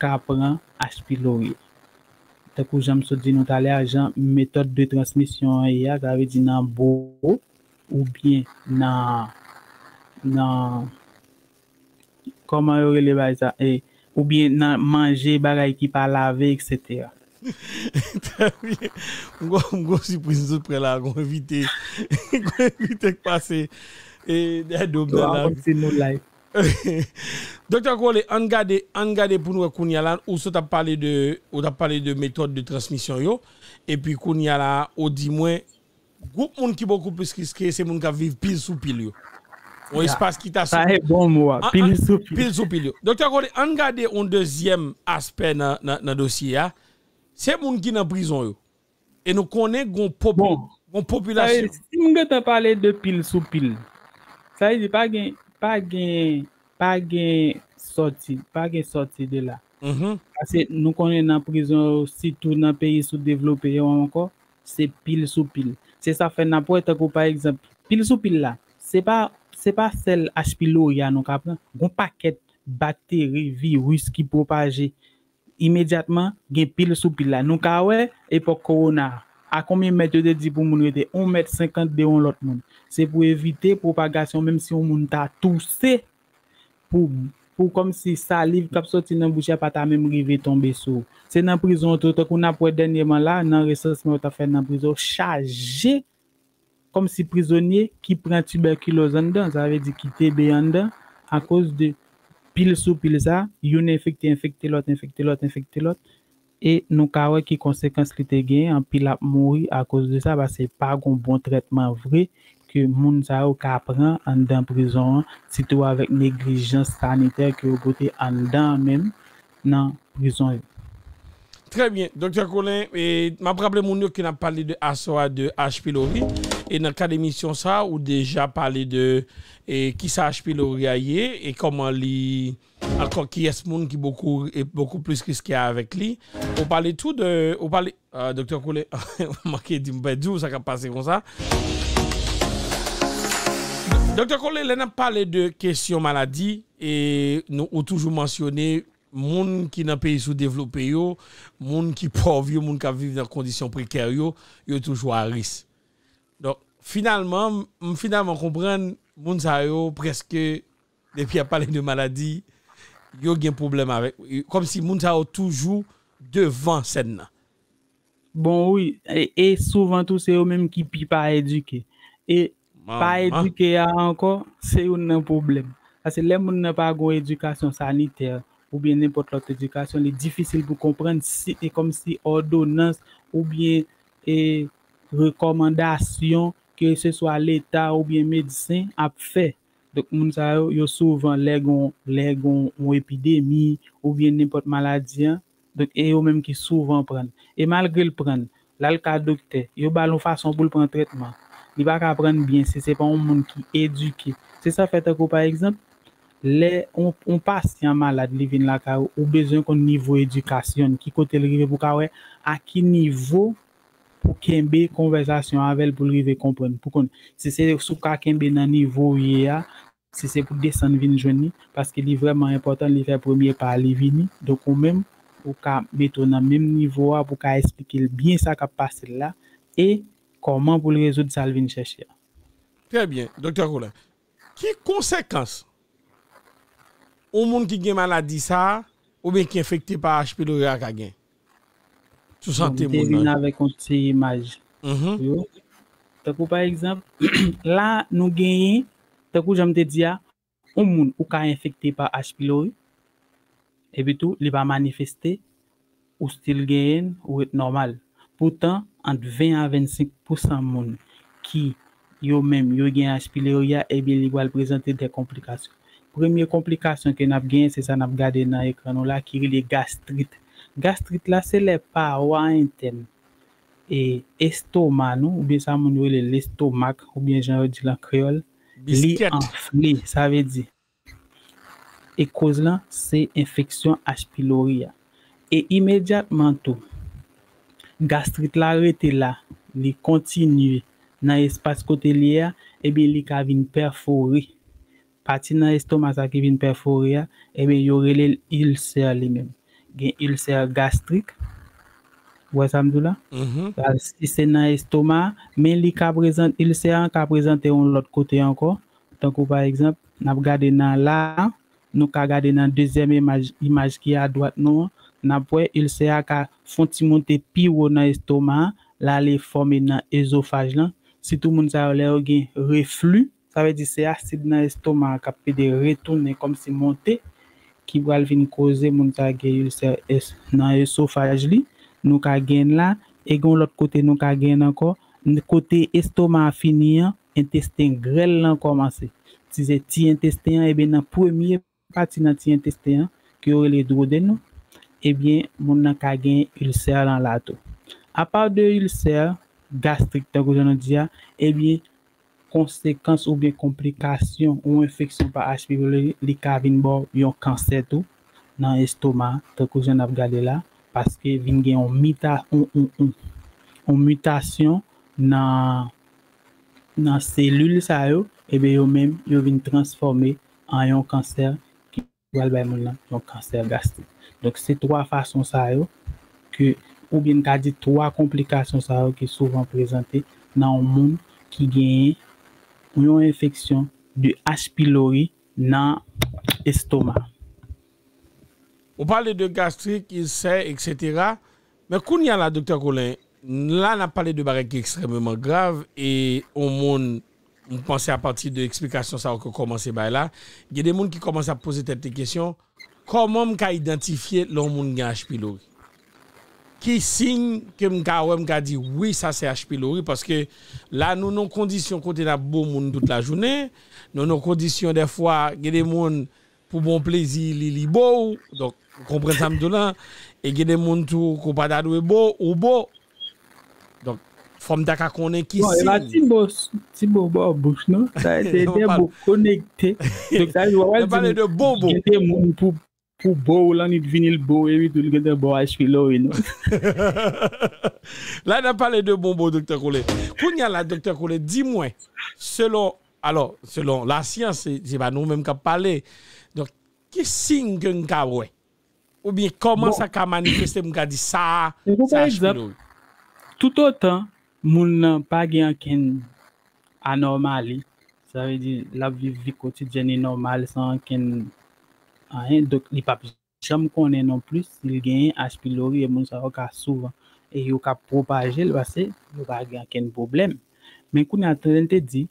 ka pran H. pylori. Tankou jan m sot di nou talè a, jan metòd de transmisyon an ye a, sa vle di nan bo oubyen nan, nan, kòman yo rele bagay sa, e, oubyen nan manje bagay ki pa lave, etsetera. Trè byen. M gon, m gon sipriz m sot pran la, gon envite, gon envite k pase, e, dèyè do m nan la. Kòmsi nou live. Doktè Kole, ann gade, ann gade pou n wè kounye a la, ou sot ap pale de, ou t ap pale de metòd de transmisyon yo, epi kounye a la, ou di mwen, gwoup moun ki bokou plis riske, se moun k ap viv pil sou pil yo. Yon espas ki ta sou. Sa e bon mo a, pil sou pil. Pil sou pil yo. Doktè Kole, ann gade yon dezyèm aspè nan, nan, nan dosye a. Se moun ki nan prizon yo. E nou konnen gon popi-, gon popilasyon. Si m gentan pale de pil sou pil, sa vle di pa gen, pa gen, pa gen sòti, pa gen sòti de la. Paske nou konnen nan prizon yo, sitou nan peyi soudevlope yo ankò, se pil sou pil. Se sa fè n ap wè, tankou pa egzanp, pil sou pil la, se pa, se pa sèl H. pylori a nou ka pran. Gon pakèt bakteri, viris ki pwopaje imedyatman, gen pil sou pil la. Nou ka wè, epòk kowona a, a konbyen mèt yo te di pou moun rete? Yon mèt senkant de yon lòt moun. Se pou evite pwopagasyon, menm si yon moun ta touse, pou, pou kòmsi saliv k ap sòti nan bouch li a pa ta menm rive tonbe sou ou. Se nan prizon tou, tankou n ap wè dènyèman la, nan resansman yo t ap fè nan prizon, chaje kòmsi prizonye ki pran tibèkiloz anndan, sa vle di ki T B anndan, akoz de pil sou pil sa, youn enfekte, enfekte lòt, enfekte lòt, enfekte lòt. E nou ka wè ki konsekans li te genyen, anpil ap mouri akoz de sa, paske pa gon bon trètman vre ke moun sa yo ka pran anndan prizon an, sitou avèk neglijans sanitè ke yo pote anndan an menm nan prizon yo. Trè byen. Doktè Colin, e, m ap raple moun yo ke n ap pale de aswè a de H. pylori. E nan kad emisyon sa, ou deja pale de, e, kisa H. pylori a ye e kòman li, ankò, kiyès moun ki bokou, e, bokou plis riske avèk li. Ou pale tou de, ou pale, a, Doktè Colin, manke di m pèdi w, sa k ap pase konsa. Doktè Colin, lè n ap pale de kesyon maladi, e nou, ou toujou mansyone moun ki nan peyi soudevlope yo, moun ki pòv yo, moun k ap viv nan kondisyon prekè yo, yo toujou a risk. Donk, finalman, m, m finalman konprann moun sa yo prèske, depi y ap pale de maladi, yo gen pwoblèm avèk, kòmsi moun sa yo toujou devan sèn nan. Bon, wi, e, e souvan tou, se yo menm ki pi pa edike. E pa edike a ankò, se youn nan pwoblèm. Paske lè moun nan pa gon edikasyon sanitè oubyen nenpòt lòt edikasyon, li difisil pou konprann si e kòmsi òdonans oubyen e rekòmandasyon ke se swa Leta oubyen medsen ap fè. Donk, moun sa yo, yo souvan lè gon, lè gon yon epidemi oubyen nenpòt maladi an, donk, e yo menm ki souvan pran l. E malgre l pran l, l al ka doktè, yo ba l yon fason pou l pran trètman. Li pa ka pran l byen si se pa yon moun ki edike. Se sa fè tankou pa egzanp, lè yon, yon pasyan malad li vin lakay ou, ou bezwen konn nivo edikasyon, ki kote l rive pou w ka wè a ki nivo pou kenbe konvèsasyon avè l pou l rive konprann. Pou konn, si se si w ka kenbe nan nivo w ye a, si se pou desann vin jwenn li, paske li vrèman enpòtan, li fè premye pa li vini. Donk ou menm, ou ka mete w nan menm nivo a pou w ka esplike l byen sa k ap pase l la e kòman pou l rezoud sa l vin chèche a. Trè byen, Doktè Colin. Ki konsekans yon moun ki gen maladi sa a oubyen ki enfekte pa H. pylori a ka gen sou sante moun nan? Avèk yon ti imaj. Tankou pa egzanp, la nou genyen, tankou jan m te di a, yon moun ou ka enfekte pa H. pylori, epi tou li pa manifeste, ou still genyen l, ou ret nòmal. Poutan, ant ven a vennsenk pousan moun ki yo menm yo gen H. pylori a, ebyen li pral prezante de konplikasyon. Premye konplikasyon ke n ap genyen, se sa n ap gade nan ekran nou la, ki rele gastrit. Gastrit la, se lè pawa entèn e estoma nou, oubyen sa moun yo rele lestomak, oubyen jan yo di l an kreyòl, li anfle, sa vle di. E koz lan, se enfeksyon H. pylori a. E imedyatman tou, gastrit la rete la, li kontinye nan espas kote li ye a, ebyen li ka vin pèfore. Pati nan estoma sa ki vin pèfore a, ebyen yo rele l ilsè li menm. Gen ilsè gastrik, ou wè sa m di w la? Si se nan estoma, men li ka prezante, ilsè an ka prezante yon lòt kote ankò. Tankou pa egzanp, n ap gade nan la, nou ka gade nan dezyèm imaj, imaj ki adwat nou an, n ap wè ilsè a ka fè yon ti monte pi wo nan estoma an, l ale fòme nan ezofaj lan. Sitou moun sa yo, lè yo gen refli, sa vle di se asid nan estoma a k ap pede retounen kòmsi monte, ki pral vin koze moun sa gen ilsè nan esofaj li. Nou ka gen la, e gen yon lòt kote nou ka gen ankò, kote estoma a fini an, entesten grèl lan kòmanse. Si se ti entesten an, ebyen nan premye pati nan ti entesten an, ke yo rele dwoden nan, ebyen moun nan ka gen ilsè lan la tou. Apa de ilsè gastrik, tankou jan nou di a, ebyen konsekans oubyen konplikasyon yon enfeksyon pa H. pylori, li ka vin ba w yon kansè tou nan estoma, tankou jan n ap gade la, paske vin gen yon mita, yon, yon, yon, yon mitasyon nan, nan selil sa yo, ebyen yo menm, yo vin transfòme an yon kansè ki pral bay moun nan yon kansè gastrik. Donk, se twa fason sa yo ke, oubyen n ka di twa konplikasyon sa yo ki souvan prezante nan yon moun ki genyen yon enfeksyon de H. pylori nan estoma. Ou pale de gastrik, ilsè, etsetera. Men kounye a la, Doktè Colin, la n ap pale de bagay ki ekstrèmeman grav e yon moun, m panse apati de eksplikasyon sa yo ke w kòmanse bay la, gen de moun ki kòmanse ap poze tèt li kesyon, kòman m ka idantifye lè yon moun gen H. pylori? Ki siy ke m ka wè, m ka di, wi, sa se H. pylori, paske la nou nan kondisyon kote n ap bo moun tout lajounen, nou nan kondisyon dèfwa, gen de moun pou bon plezi li, li bo w, donk, ou konprann sa m di w lan, e gen de moun tou ke w pa ta dwe bo, ou bo. Donk, fò m ta ka konnen ki siy. Bon, e pa ti bo, ti bo bò bouch, non? Sa se de bo konekte. Donk, sa vle di, w ap di gen de moun pou pou bo w lan, li vini l bo w, epi tou li gentan ba w H. pylori, non? La n ap pale de bonbo, Doktè Colin. Kounye a la, Doktè Colin, di mwen, selon, alò, selon lasyans, se, se pa nou menm k ap pale. Donk, ki siy ke n ka wè? Oubyen kòman sa ka manifeste, m ka di sa a, se H. pylori? Toutotan moun nan pa gen ankenn anòmali, sa vle di l ap viv vi kotidyèn li nòmal san ankenn anyen, donk li p ap janm konnen non plis si l genyen H. pylori, e moun sa yo ka souvan, e yo ka pwopaje l paske yo pa gen ankenn pwoblèm. Men kounye a, tankou n te di,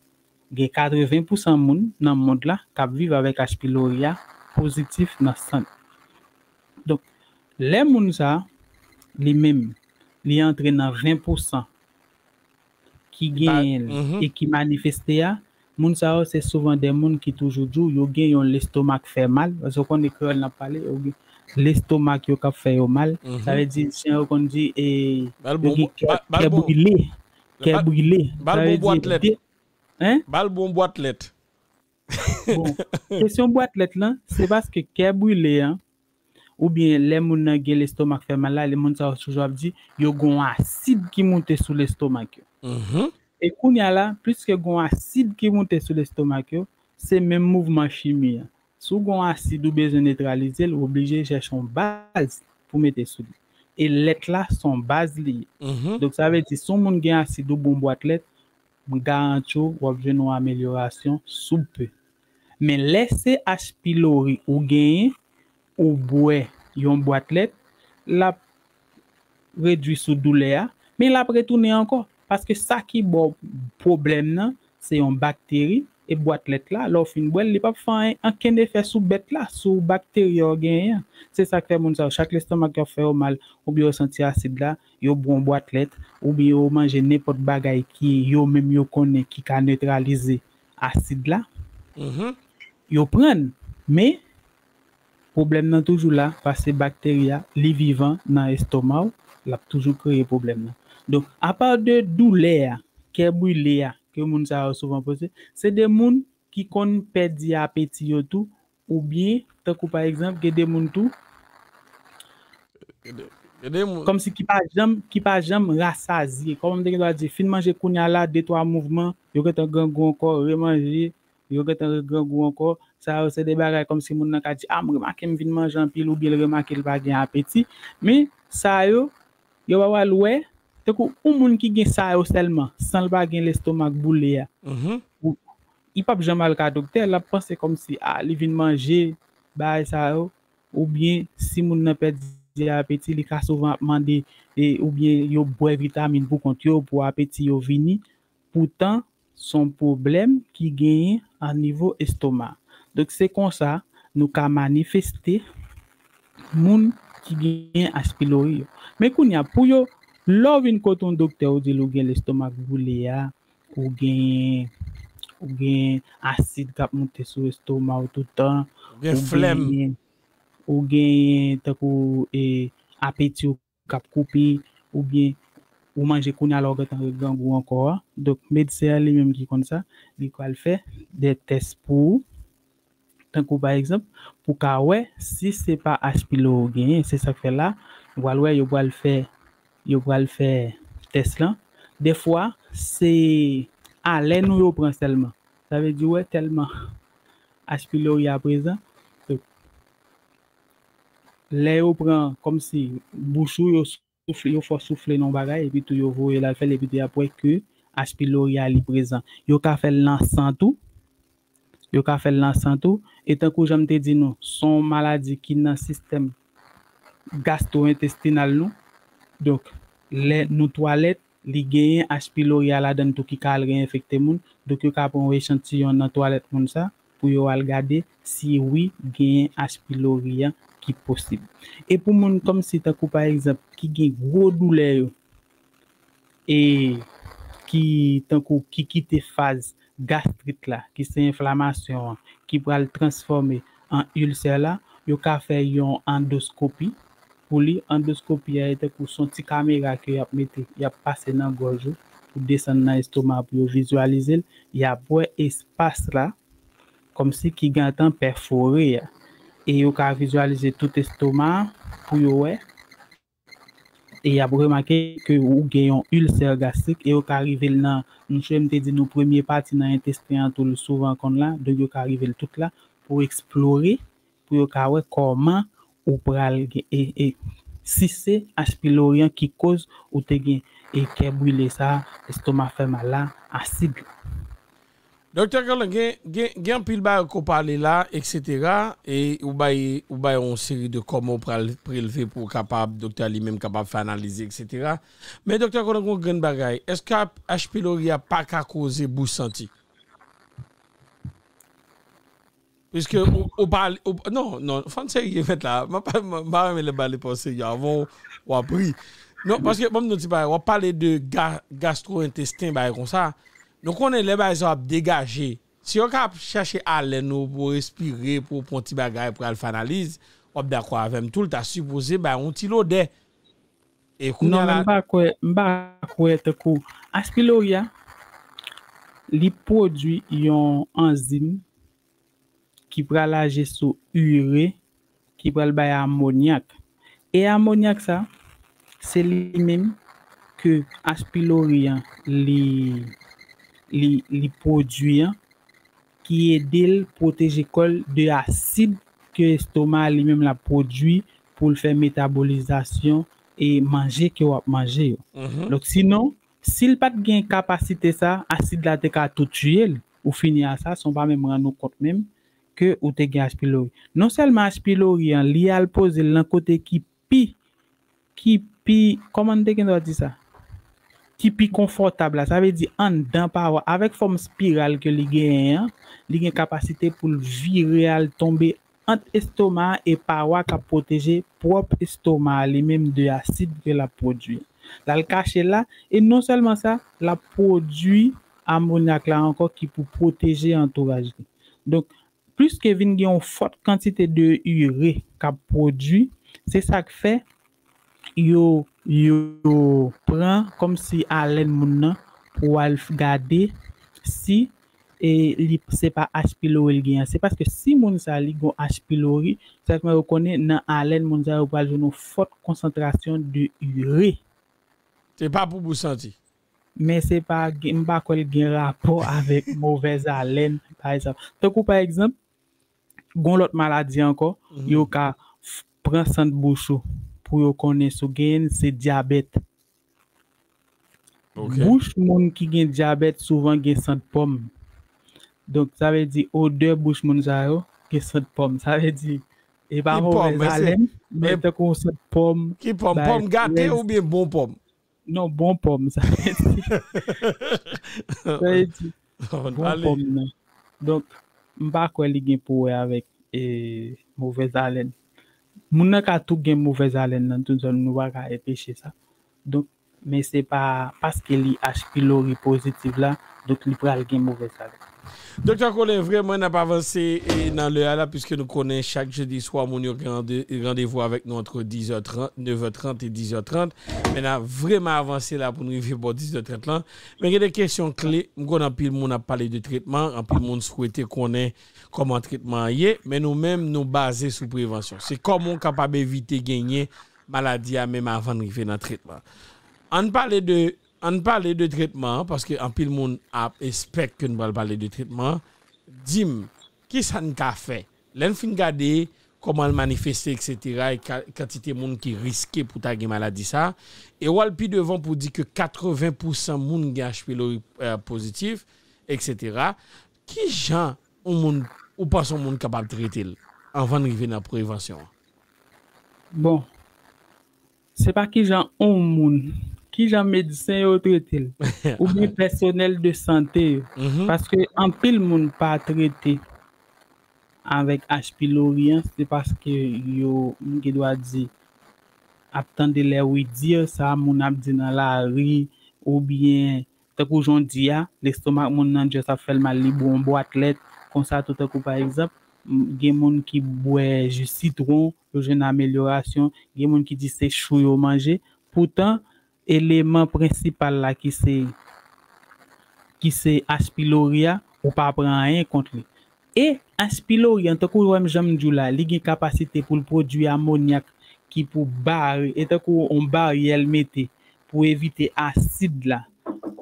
gen katreven pousan moun nan mond la k ap viv avèk H. pylori a pozitif nan sant. Donk, lè moun sa, li menm, li antre nan ven pousan ki genyen l e ki manifeste a, moun sa yo se souvan de moun ki toujou di w yo gen yon lestomak fè mal, paske w konnen kreyòl n ap pale, yo gen lestomak yo k ap fè yo mal. Sa vle di, jan yo konn di, e, yo gen kè, kè brile. Kè brile. Sa vle di, de, hein? Ba l bon bwat lèt. Bon, kesyon bwatlèt lan, se paske kè brile an, oubyen lè moun nan gen lestomak fè mal la, lè moun sa yo toujou ap di, yo gon asid ki moute sou lestomak yo. E kounya la, pliske gon asid ki moute sou lestomak yo, se menm mouvman chimi an. Si w gon asid ou bezwen netralize l, ou oblije chèche yon baz pou mete sou li. E lèt la se yon baz li ye. Donk sa vle di, si yon moun gen asid ou bon bwatlèt, m garanti w, w ap jwenn yon amelyorasyon sou pe. Men lè se H. pylori ou genyen, ou bwè yon bwatlèt, l ap redui sou doulè a, men l ap retounen ankò. Paske sa ki ba w pwoblèm nan, se yon bakteri, e bwatlèt la, lè w fin bwè l, li p ap fè anyen, ankenn efè sou bèt la, sou bakteri a w genyen an. Se sa k fè moun sa yo, chak lestomak yo ap fè yo mal, oubyen yo santi asid la, yo bwè yon bwatlèt, oubyen yo manje nenpòt bagay ki yo menm yo konnen ki ka netralize asid la, yo pran l. Men, pwoblèm nan toujou la, paske bakteri a, li vivan nan estoma w, l ap toujou kreye pwoblèm nan. Donk, apa de doulè a, kè brile a, ke moun sa yo souvan poze, se de moun ki konn pèdi apeti yo tou, oubyen, tankou pa egzanp, gen de moun tou, Gen de, gen de moun. Kòmsi ki pa janm, ki pa janm rasazye. Kòman m te gen dwa di, fin manje kounya la, de twa mouvman, yo gentan grangou ankò, remanje, yo gentan regrangou ankò. Sa yo se de bagay kòmsi moun nan ka di, a, m remake m vin manje anpil, oubyen l remake l pa gen apeti. Men, sa yo, yo pa pral wè, tankou yon moun ki gen sa yo sèlman, san l pa gen lestomak boule a, ou- li p ap janm al ka doktè, l ap panse kòmsi, a, li vin manje bagay sa yo, oubyen si moun nan pèdi apeti, li ka souvan ap mande, e, oubyen yo bwè vitamin pou kont yo, pou apeti yo vini. Poutan, se yon pwoblèm ki genyen a nivo estoma. Donk, se konsa nou ka manifeste moun ki gen H. pylori yo. Men kounya, pou yo, lè w vin kote yon doktè, ou di l ou gen lestomak boule a, ou gen, ou gen asid k ap moute sou estoma w toutan, Ou gen flèm. Ou genyen, tankou, e, apeti w k ap koupe, oubyen ou manje kounya la ou gentan regrangou ankò a. Donk, medsen an li menm ki konn sa, li pral fè de tès pou ou. Tankou pa egzanp, pou ka wè si se pa H. pylori ou genyen, se sa k fè la, ou pral wè yo pral fè, yo pral fè tès lan. Defwa, se alèn ou yo pran sèlman. Sa vle di, wè, tèlman H. pylori a prezan, lè yo pran kòmsi bouch ou, yo soufle, yo fè w soufle nan yon bagay, epi tou yo voye l al fè l, epi tou y ap wè ke H. pylori a li prezan. Yo ka fè l nan san tou. Yo ka fè l nan san tou. E tankou jan m te di nou, se yon maladi ki nan sistèm gastro-entestinal nou. Donk, lè nou twalèt, li genyen H. pylori a ladan l tou ki ka al reenfekte moun. Donk, yo ka pran yon echantiyon nan twalèt moun sa pou yo al gade si wi genyen H. pylori a ki posib. E pou moun kòmsi tankou pa egzanp ki gen gwo doulè yo, e ki tankou ki kite faz gastrit la, ki se enflamasyon an, ki pral transfòme an ilsè la, yo ka fè yon andoskopi pou li. Andoskopi a, e tankou se yon ti kamera ke y ap mete, y ap pase nan gòj ou pou desann nan estoma pou yo vizyalize l. Y ap wè espas la kòmsi ki gentan pèfore a. E yo ka vizyalize tout estoma a pou yo wè. E y ap remake ke ou gen yon ilsè gastrik e yo ka rive l nan, m te di nou premye pati nan entesten an tou l souvan konn la, donk yo ka rive l tout la pou eksplore, pou yo ka wè kòman ou pral gen, e, e, si se H. pylori an ki koz ou te gen e kè brile sa, estoma fè mal la, asid la. Doktè Colin, gen, gen, gen anpil bagay ke w pale la, etsetera. E ou bay, ou bay yon seri de kòman w pral prelve pou w kapab, doktè a li menm kapab fè analiz, etsetera. Men doktè Colin, gen yon grenn bagay. Èske H. pylori a pa ka koze bouch santi? Piske ou, ou pale, ou, non, non, fò n serye mèt la. Mwen pa, mwen pa renmen lè m pale pa w serye. Avan w ap ri. Non, paske, ban m di w ti bagay, w ap pale de ga, gastro-entesten, bagay konsa. Nou konnen lè bagay sa yo ap degaje. Si yo ka ap chache alèn ou pou w respire, pou w pran ti bagay, pou al fè analiz, w ap dakò avè m tou, l ta sipoze bay yon ti lodè. E kounye a la. Non, men m pa kwè, m pa kwè tankou H. pylori a, li pwodui yon anzim ki pral aji sou ire, ki pral bay amonyak. E amonyak sa, se li menm ke H. pylori an li, li, li pwodui an, ki ede l pwoteje kò l de asid ke estoma li menm l ap pwodui pou l fè metabolizasyon e manje ke w ap manje yo. Donk, sinon, si l pa t gen kapasite sa, asid la te ka tou tiye l. Ou fini a sa, san w pa menm rann ou kont menm ke ou te gen H. pylori. Non sèlman H. pylori an, li al poze l nan kote ki pi, ki pi, kòman n te gen dwa di sa? Ki pi konfòtab la. Sa vle di anndan pawa, avèk fòm espiral ke li genyen an, li gen kapasite pou l vire al tonbe ant estoma a e pawa k ap pwoteje pwòp estoma a li menm de asid ke l ap pwodui. L al kache la, e non sèlman sa, l ap pwodui amonyak la ankò ki pou pwoteje antouraj li. Donk, pliske vin gen yon fòt kantite de ire k ap pwodui, se sa k fè yo, yo pran kòmsi alèn moun nan pou al f-, gade si e li, se pa H. pylori l gen an. Se paske si moun sa li gon H. pylori, sa fè yo konnen nan alèn moun sa yo pral jwenn yon fòt konsantrasyon de ire. Se pa pou bouch santi. Men se pa, gen- m pa kwè l gen rapò avèk movèz alèn, pa egzanp. Tankou pa egzanp, gon lòt maladi ankò, yo ka f- pran sant bouch ou pou yo konnen si w genyen l, se dyabèt. Bouch moun ki gen dyabèt souvan gen sant pòm. Donk, sa vle di odè bouch moun sa yo gen sant pòm. Sa vle di, e pa movèz alèn, men tankou yon sant pòm. Ki pòm? Pòm gate oubyen bon pòm? Non, bon pòm, sa vle di. Sa vle di, bon pòm nan. Donk, m pa kwè li gen pou wè avèk e, movèz alèn. Moun nan ka tou gen movèz alèn nan, tout zòn nou pa ka enpeche sa. Donk, men se pa paske li H. pylori pozitif la, donk li pral gen movèz alèn. Doktè Colin, vrèman, n ap avanse e, nan lè a la, piske nou konnen chak jedi swa, moun yo gen rande- randevou avèk nou ant dizè trant, nevè trant e dizè trant. Men n ap vrèman avanse la pou n rive bò dizè trant lan. Men gen de kesyon kle, m konnen anpil moun ap pale de tretman, anpil moun swete konnen kòman tretman an ye, men nou menm, nou baze sou prevansyon. Se kòman w kapab evite genyen maladi a menm avan n rive nan tretman. Ann pale de, ann pale de tretman an, paske anpil moun ap espèk ke n pral pale de tretman an. Di m, kisa n ka fè? Lè n fin gade kòman l manifeste, etsetera, e ka- kantite moun ki riske pou ta gen maladi sa a, e w al pi devan pou di ke katreven pousan moun gen H. pylori e, pozitif, etsetera. Ki jan yon moun, ou panse yon moun kapab trete l anvan n rive nan prevansyon an? Bon, se pa ki jan yon moun, ki jan medsen yo trete l, oubyen pèsonèl de sante yo. Paske anpil moun pa trete avèk H. pylori an, se paske yo, m gen dwa di, ap tande lè wi di sa moun ap di nan lari, oubyen tankou jan w di a, lestomak moun nan just ap fè l mal, li bwè yon bwat lèt, konsa tou. Tankou pa egzanp, m- gen moun ki bwè ji sitwon, yo jwenn amelyorasyon, gen moun ki di se chou yo manje, poutan eleman prensipal la ki se, ki se H. pylori a, ou pa pran anyen kont li. E H. pylori an, tankou w wè m jan m di w la, li gen kapasite pou l pwodui amonyak ki pou bare, e tankou yon baryè l mete pou evite asid la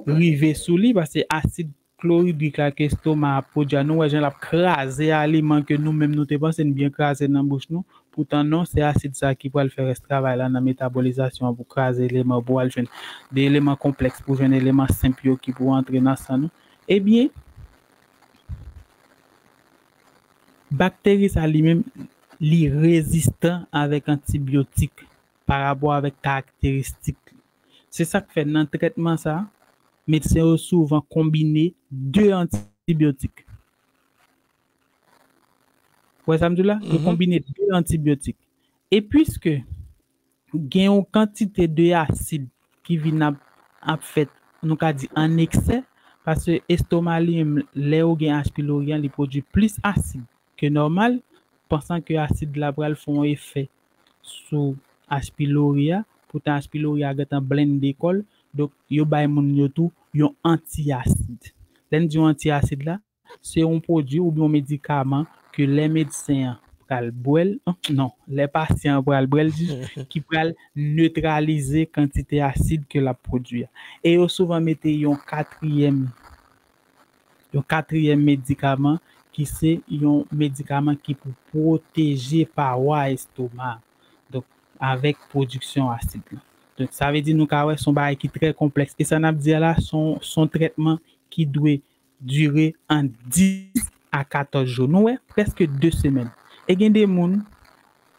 rive sou li, paske asid kloridrik la ke estoma a pwodui a, nou wè jan l ap kraze aliman ke nou menm nou te panse n byen kraze nan bouch nou. Poutan non, se asid sa ki pral fè rès travay la nan metabolizasyon an pou kraze eleman, pou al jwenn de eleman konplèks, pou jwenn eleman senp yo ki pou antre nan san nou. Ebyen, bakteri sa li menm, li rezistan avèk antibyotik pa rapò avèk karakteristik li. Se sa k fè nan trètman sa, medsen yo souvan konbine de antibyotik. Ou wè sa m di w la? Yo konbine de antibyotik. E piske gen yon kantite de asid ki vin ap, ap fèt, nou ka di an eksè, paske estoma li menm, lè ou gen H. pylori an, li pwodui plis asid ke nòmal, pansan ke asid la pral fè yon efè sou H. pylori a, poutan H. pylori a gentan blende kò l, donk yo bay moun yo tou yon antiasid. Lè n di yon antiasid la, se yon pwodui oubyen yon medikaman ke lè medsen an pral bwè l, non, lè pasyan an pral bwè l jis, ki pral netralize kantite asid ke l ap pwodui a. E yo souvan mete yon katriyèm, yon katriyèm medikaman ki se yon medikaman ki pou pwoteje pawa estoma. Donk, avèk pwodiksyon asid lan. Donk, sa vle di nou ka wè se yon bagay ki trè konplèks. E sa n ap di a la, se yon, se yon trètman ki dwe dire ant dis a katòz jou. Nou wè, prèske de semèn. E gen de moun,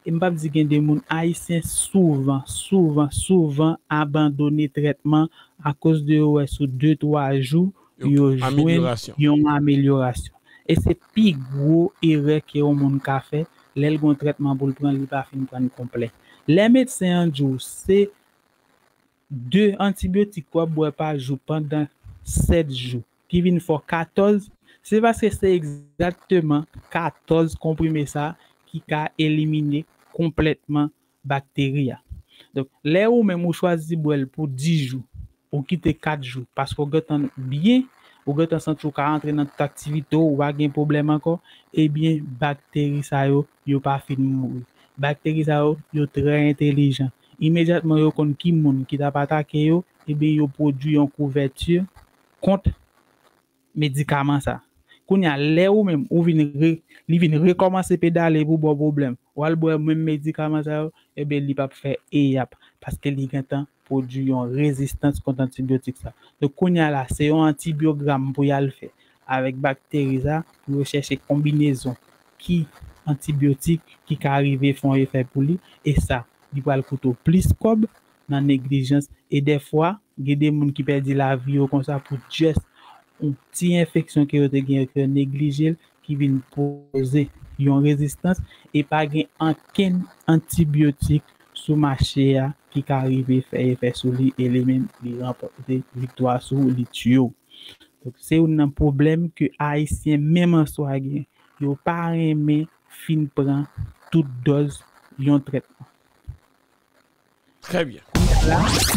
e m p ap di gen de moun, Ayisyen souvan, souvan, souvan abandone trètman akoz de yo wè sou de, twa jou, yo jwenn yon amelyorasyon. E se pi gwo erè ke yon moun ka fè, lè l gen yon trètman pou l pran, li pa fin pran l konplè. Lè medsen an di w se de antibyotik w ap bwè pa jou pandan sèt jou, ki vin fè w katòz, se paske se egzakteman katòz konprime sa ki ka elimine konplètman bakteri a. Donk, lè ou menm ou chwazi bwè l pou dis jou, ou kite kat jou, paske w gentan byen, ou gentan santi w ka antre nan tout aktivite w, ou pa gen pwoblèm ankò, ebyen, bakteri sa yo, yo pa fin mouri. Bakteri sa yo, yo trè entèlijan. Imedyatman yo konn ki moun ki t ap atake yo, ebyen, yo pwodui yon kouvèti kont medikaman sa. Kounye a, lè ou menm, ou vin re, li vin rekòmanse pedale pou ba w pwoblèm, w al bwè menm medikaman sa yo, ebyen, li p ap fè eyap, paske li gentan pwodui yon rezistans kont antibyotik sa. Donk, kounye a la, se yon antibyogram pou y al fè avèk bakteri sa, pou yo chèche konbinezon ki antibyotik ki ka rive fè yon efè pou li, e sa, li pral koute w plis kòb nan neglijans, e dèfwa, gen de moun ki pèdi lavi yo konsa pou just yon ti enfeksyon ke yo te gen, ke yo neglije l, ki vin poze yon rezistans, e pa gen ankenn antibyotik sou mache a ki ka rive fè efè sou li, e li menm, li ranpòte viktwa sou ou, li tiye w. Donk, se youn nan pwoblèm ke Ayisyen menm an swa gen. Yo pa renmen fin pran tout dòz yon trètman. Très bien.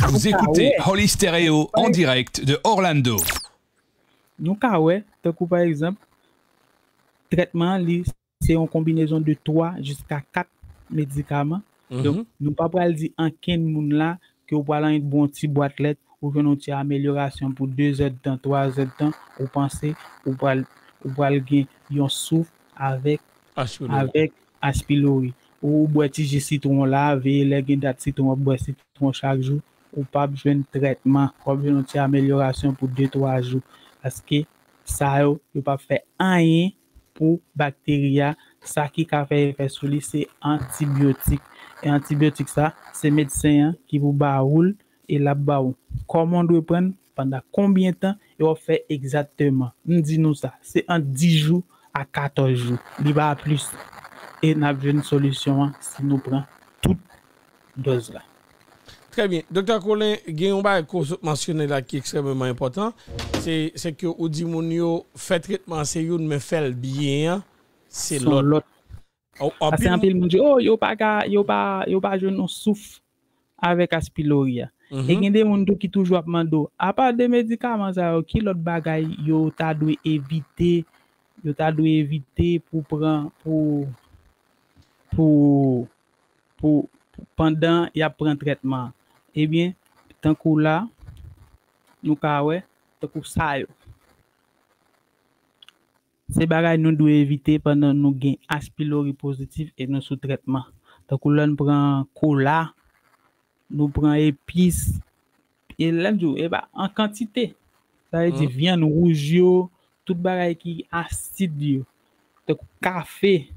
Vous écoutez Holy Stereo en direct de Orlando. Nou ka wè, tankou pa egzanp, trètman an li se yon konbinezon de twa jiska kat medikaman. Donk, nou pa pral di ankenn moun la ke w pral annik bwè yon ti bwat lèt, ou jwenn yon ti amelyorasyon pou dezèdtan, twazèdtan, ou panse ou pral, ou pral gen yon souf avèk, avèk aspilori. Ou bwè ti ji sitwon la, veye lè gen dat sitwon, w ap bwè sitwon chak jou, ou p ap jwenn trètman, w ap jwenn yon ti amelyorasyon pou de, twa jou. Paske sa yo, yo p ap fè anyen pou bakteri a. Sa ki ka fè efè sou li, se antibyotik. E antibyotik sa, se medsen an ki pou ba ou l, e l ap ba ou kòman w dwe pran l, pandan konbyen tan, e w ap fè egzakteman. M di nou sa, se ant dis jou a katòz jou. Li pa plis. E n ap jwenn solisyon an si nou pran tout dòz la. Très bien. Doktè Colin, gen yon bagay ke w sot mansyone la ki ekstrèmeman enpòtan. Se, se ke ou di moun yo fè tretman an se youn, men fè l byen an se lòt. Paske anpil moun di, oh, yo pa ka, yo pa, yo pa jwenn yon souf avèk aspilori a. E gen de moun tou ki toujou ap mande w, apa de medikaman sa yo, ki lòt bagay yo ta dwe evite, yo ta dwe evite pou pran, pou, pou, pou, pandan y ap pran trètman an? Ebyen, tankou la, nou ka wè, tankou sa yo. Se bagay nou dwe evite pandan nou gen aspilori pozitif e nou sou trètman. Tankou lè n pran kola, nou pran epis, e lè m di w, e pa an kantite. Sa vle di vyann wouj yo, tout bagay ki asid yo. Tankou kafe,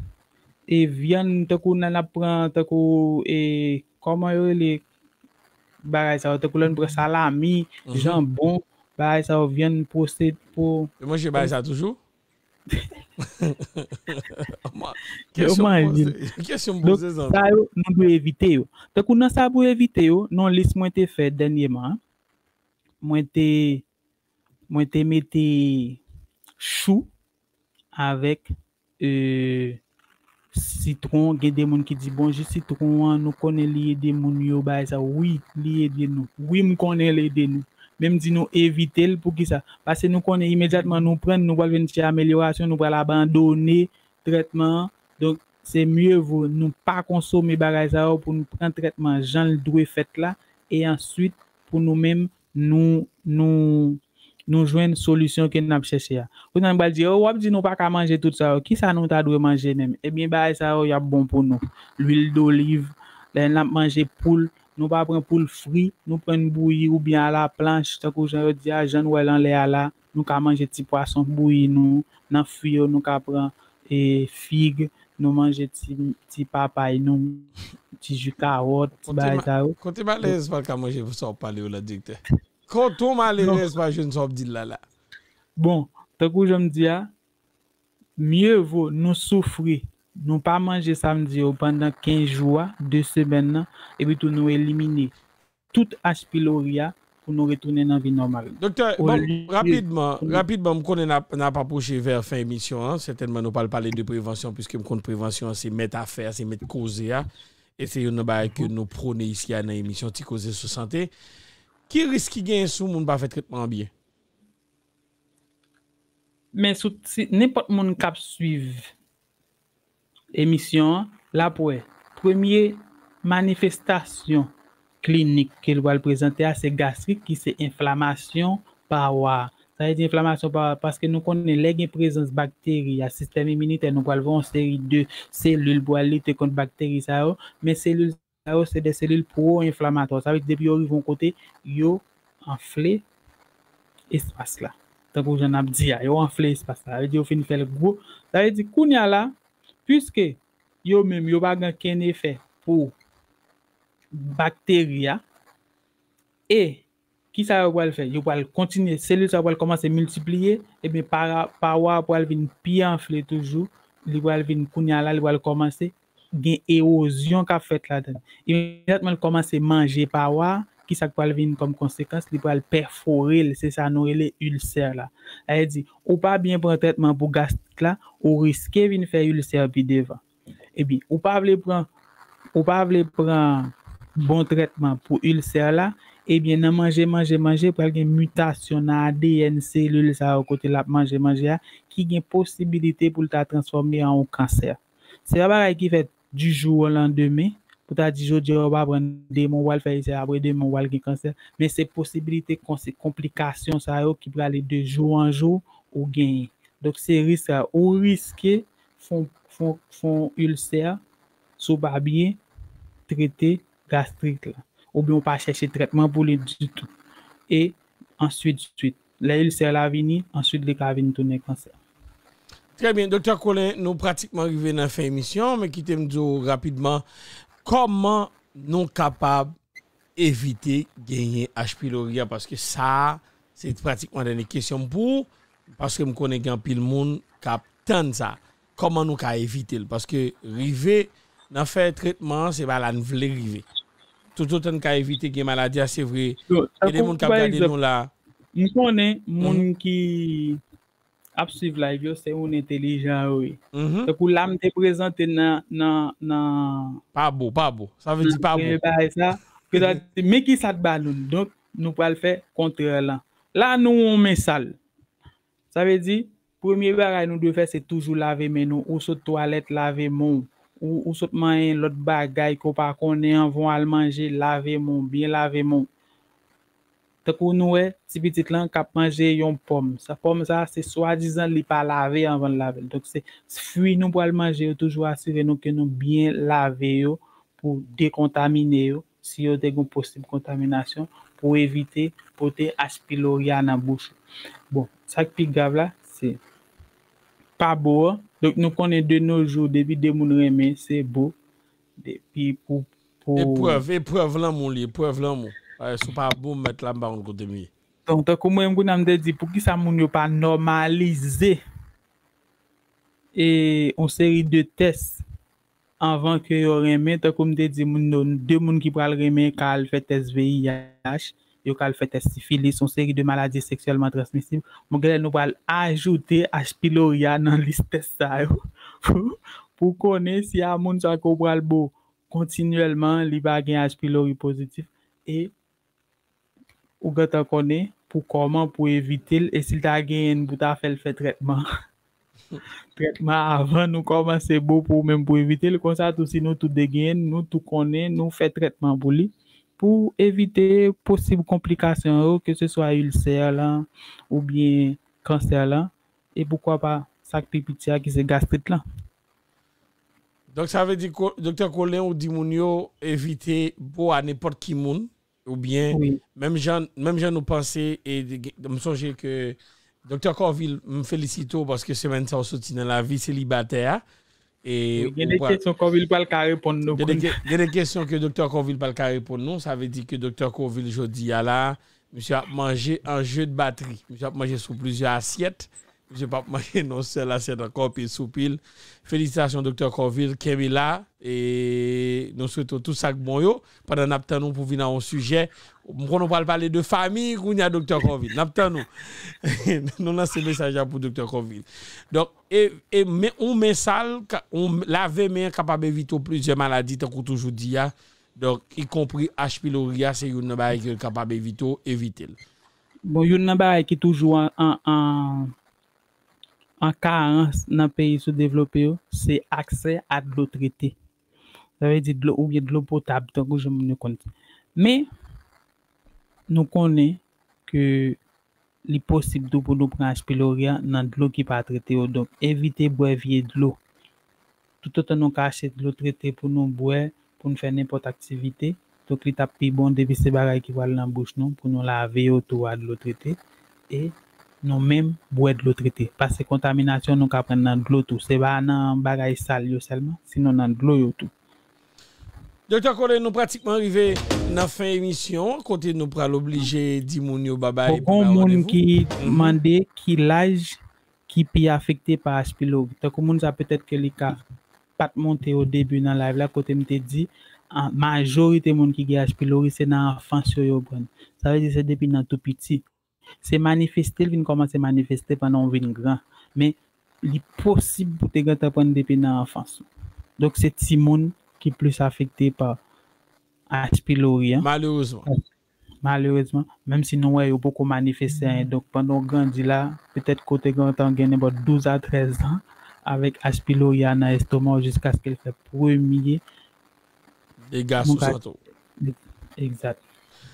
e vyann, tankou nan ap pran, tankou, e, kòman yo rele bagay sa yo, tankou lè n pran salami, janbon, bagay sa yo, vyann pwosede pou. Yo manje bagay sa toujou? Yo manje. Donk, sa yo, nou dwe evite yo. Tankou nan sa pou evite yo, nan lis mwen te fè dènyèman, mwen te, mwen te mete chou avèk, e, sitwon. Gen de moun ki di, bon, ji sitwon an, nou konnen li ede moun yo, bagay sa. Wi, li ede nou. Wi, m konnen l ede nou. Men m di nou evite l, poukisa? Paske nou konnen imedyatman nou pran l, nou pral jwenn ti amelyorasyon, nou pral abandone trètman an. Donk, se mye vo nou pa konsome bagay sa yo pou nou pran trètman jan l dwe fèt la, e answit, pou nou menm, nou, nou, nou jwenn solisyon ke n ap chèche a. Kounye a, nou pral di, "Oh, w ap di nou pa ka manje tout sa yo. Kisa nou ta dwe manje menm?" Ebyen, bagay sa yo, y ap bon pou nou. Lwil doliv, lè n ap manje poul, nou pa pran poul fri, nou pran l bouyi oubyen a la planch, tankou jan yo di a, jan n wè l anlè a la, nou ka manje ti pwason bouyi nou, nan fwi yo, nou ka pran, e, fig, nou manje ti, ti papay nou, ti ji kawòt, ti bagay sa yo. Kote malerèz pa ka manje pou sa w ap pale yo la, direktè? Kote w malerèz pa jwenn sa w ap di l la la? Bon, tankou jan m di a, mye vo nou soufri, nou pa manje sa m di yo pandan kenz jou a, de semèn nan, epi tou nou elimine tout H. pylori a pou nou retounen nan vi nòmal. Doktè, bon, rapidman, rapidman, m konnen n ap, n ap apwoche vè fen emisyon an. Sètènman, nou pral pale de prevansyon, piske m konn prevansyon an se mèt afè a, se mèt koze a. E se youn nan bagay ke nou pwone isi a nan emisyon Ti Koze sou Sante. Ki risk ki genyen si yon moun pa fè trètman an byen? Men sou, si, nenpòt moun k ap swiv emisyon an, l ap wè premye manifestasyon klinik ke l pral prezante a, se gastrit, ki se enflamasyon pawa a. Sa vle di enflamasyon pawa a, paske nou konnen lè gen prezans bakteri a, sistèm iminitè nou pral wè yon seri de selil pou al lite kont bakteri sa yo, men selil sa yo se de selil pwo-enflamatwa. Sa vle di depi yo rive yon kote, yo anfle espas la. Tankou jan n ap di a, yo anfle espas la. Sa vle di yo fin fè l gwo. Sa vle di kounye a la, piske yo menm yo pa gen okenn efè pou bakteri a, e kisa yo pral fè? Yo pral kontinye, selil sa yo pral kòmanse miltipliye, ebyen para, pawa a pral vin pi anfle toujou, li pral vin kounye a la, li pral kòmanse gen ewozyon k ap fèt ladan l. Imedyatman l kòmanse manje pawa a, kisa k pral vin kòm konsekans? Li pral pèfore l, se sa nou rele ilsè la. Sa vle di, ou pa byen pran trètman pou gastrit la, ou riske vin fè ilsè pi devan. Epi, ou pa vle pran, ou pa vle pran bon trètman pou ilsè la, ebyen, nan manje, manje, manje, pral gen mitasyon nan A D N selil sa yo kote l ap manje, manje a, ki gen posibilite pou l ta transfòme an yon kansè. Se pa bagay ki fèt du jour au lendemain, pou ta di jodi a ou pa pran demen, ou pral fè ilsè, apre demen ou pral gen kansè, men se posibilite konse-, konplikasyon sa yo ki prale de jou an jou ou genyen. Donk, se risk sa, ou riske fè yon, fè yon, fè yon ilsè si w pa byen trete gastrit la, oubyen w pa chèche trètman pou li ditou. E answit swit. Lè ilsè la vini, answit li ka vin tounen kansè. Trè byen, Doktè Colin, nou pratikman rive nan fen emisyon, men kite m di w rapidman kòman nou kapab evite genyen H. pylori a, paske sa a, se pratikman dènye kesyon m pou ou, paske m konnen gen anpil moun k ap tann sa. Kòman nou ka evite l? Paske rive nan fè tretman an, se pa la n vle rive. Toutotan n ka evite gen maladi a, se vre. Gen de moun k ap gade nou la. M konnen moun ki ap swiv live yo, se moun entelijan yo ye. Tankou la m te prezante nan, nan, nan, pa bo, pa bo. Sa vle di pa bo. Premye bagay sa, ke sa di, men ki sa t ba nou. Donk, nou pral fè kontrè lan. La, nou yon men sal. Sa vle di, premye bagay nou dwe fè, se toujou lave men nou. Ou sot twalèt, lave men w. Ou, ou sot manyen lòt bagay ke w pa konnen anvan w al manje, lave men w, byen lave men w. Tankou nou wè, ti pitit lan k ap manje yon pòm. Sa, pòm sa, se swadizan li pa lave anvan l lave l. Donk, se fwi nou pral manje yo, toujou asire nou ke nou byen lave yo pou dekontamine yo, si yo te gen posib kontaminasyon, pou evite pote H. pylori a nan bouch ou. Bon, sa k pi grav la, se pa bo an. Donk, nou konnen de nos jours, depi de moun renmen, se bo. Depi pou, pou eprèv, eprèv lanmou li, eprèv lanmou. Paske si w pa bo, m mèt la, m pa konn kote m ye. Donk, tankou mwen menm kounye a m te di, poukisa moun yo pa nòmalize e yon seri de tès anvan ke yo renmen, tankou m te di moun yo, de moun ki pral renmen ka al fè tès V I H, yo ka al fè tès sifilis, yon seri de maladi seksyèlman transmisib. Bon, genlè nou pral ajoute H. pylori a nan lis tès sa yo pou, pou konnen si a moun sa ke w pral bo kontinyèlman, li pa gen H. pylori pozitif. E ou gentan konnen pou kòman pou evite l, e si l ta genyen n pou ta fè l fè trètman. Trètman avan nou kòmanse bon pou ou menm pou evite l. Konsa tou, si nou tou de genyen l, nou tou konnen, nou fè trètman pou li. Pou evite posib konplikasyon yo, ke se swa ilsè lan oubyen kansè lan, e poukwa pa sa k pi piti a ki se gastrit lan. Donk, sa vle di, Doktè Colin, ou di moun yo evite po a nenpòt ki moun, oubyen menm jan, menm jan nou panse, e m sonje ke Doktè Corvil, m felisite w paske semèn sa w soti nan lavi selibatè a. Gen de kesyon Corvil pral ka reponn nou. Gen de kesyon ke Doktè Corvil pral ka reponn nou. Sa vle di ke Doktè Corvil jodi a la, misye ap manje an je de batri. Misye ap manje sou plizyè asyèt. Misye p ap manje nan sèl asyèt ankò, pil sou pil. Felisitasyon, Doktè Corvil, kenbe la. E nou swete w tout sa k bon yo. Pandan n ap tann ou pou vin a yon sijè, m konnen w pral pale de fanmi kounye a, Doktè Corvil. N ap tann ou. Nou lanse mesaj la pou Doktè Corvil. Donk, e, e men, yon men sal, ka- yon, lave men an kapab evite w plizyè maladi, tankou w toujou di a. Donk, ikonpri H. pylori a, se youn nan bagay ke l kapab evite w, evite l. Bon, youn nan bagay ki toujou an, an, an, an karans nan peyi soudevlope yo, se aksè a dlo trete. Sa vle di dlo, oubyen dlo potab, tankou jan moun yo konn di. Men, nou konnen ke li posib tou pou nou pran H. pylori a nan dlo ki pa trete yo. Donk, evite bwè vye dlo. Toutotan nou ka achte dlo trete pou nou bwè, pou n fè nenpòt aktivite, donk li t ap pi bon depi se bagay ki pral nan bouch nou, pou nou lave yo tou a dlo trete, e nou menm bwè dlo trete. Paske kontaminasyon nou ka pran nan dlo tou. Se pa nan bagay sal yo sèlman, sinon nan dlo yo tou. Doktè Colin, nou pratikman rive nan fen emisyon, kote nou pral oblije di moun yo babay. Bon, gon moun ki mande ki laj ki pi afekte pa H. pylori. Tankou moun sa petèt ke li ka pa t monte o debi nan live la, kote m te di, majorite moun ki gen H. pylori, se nan anfans yo yo pran. Sa vle di se depi nan tou piti. Se manifeste, l vin kòmanse manifeste pandan w vin gran. Men, li posib pou te gentan pran depi nan anfans ou. Donk, se timoun ki plis afekte pa H. pylori an. Malerezman. Malerezman, menm si nou wè yo poko manifeste anyen. Donk, pandan w grandi la, petèt ke w te gentan gen nenpòt douz a trèz an avèk H. pylori a nan estoma w jiskaske l fè premye dega sou sante w. Egzat.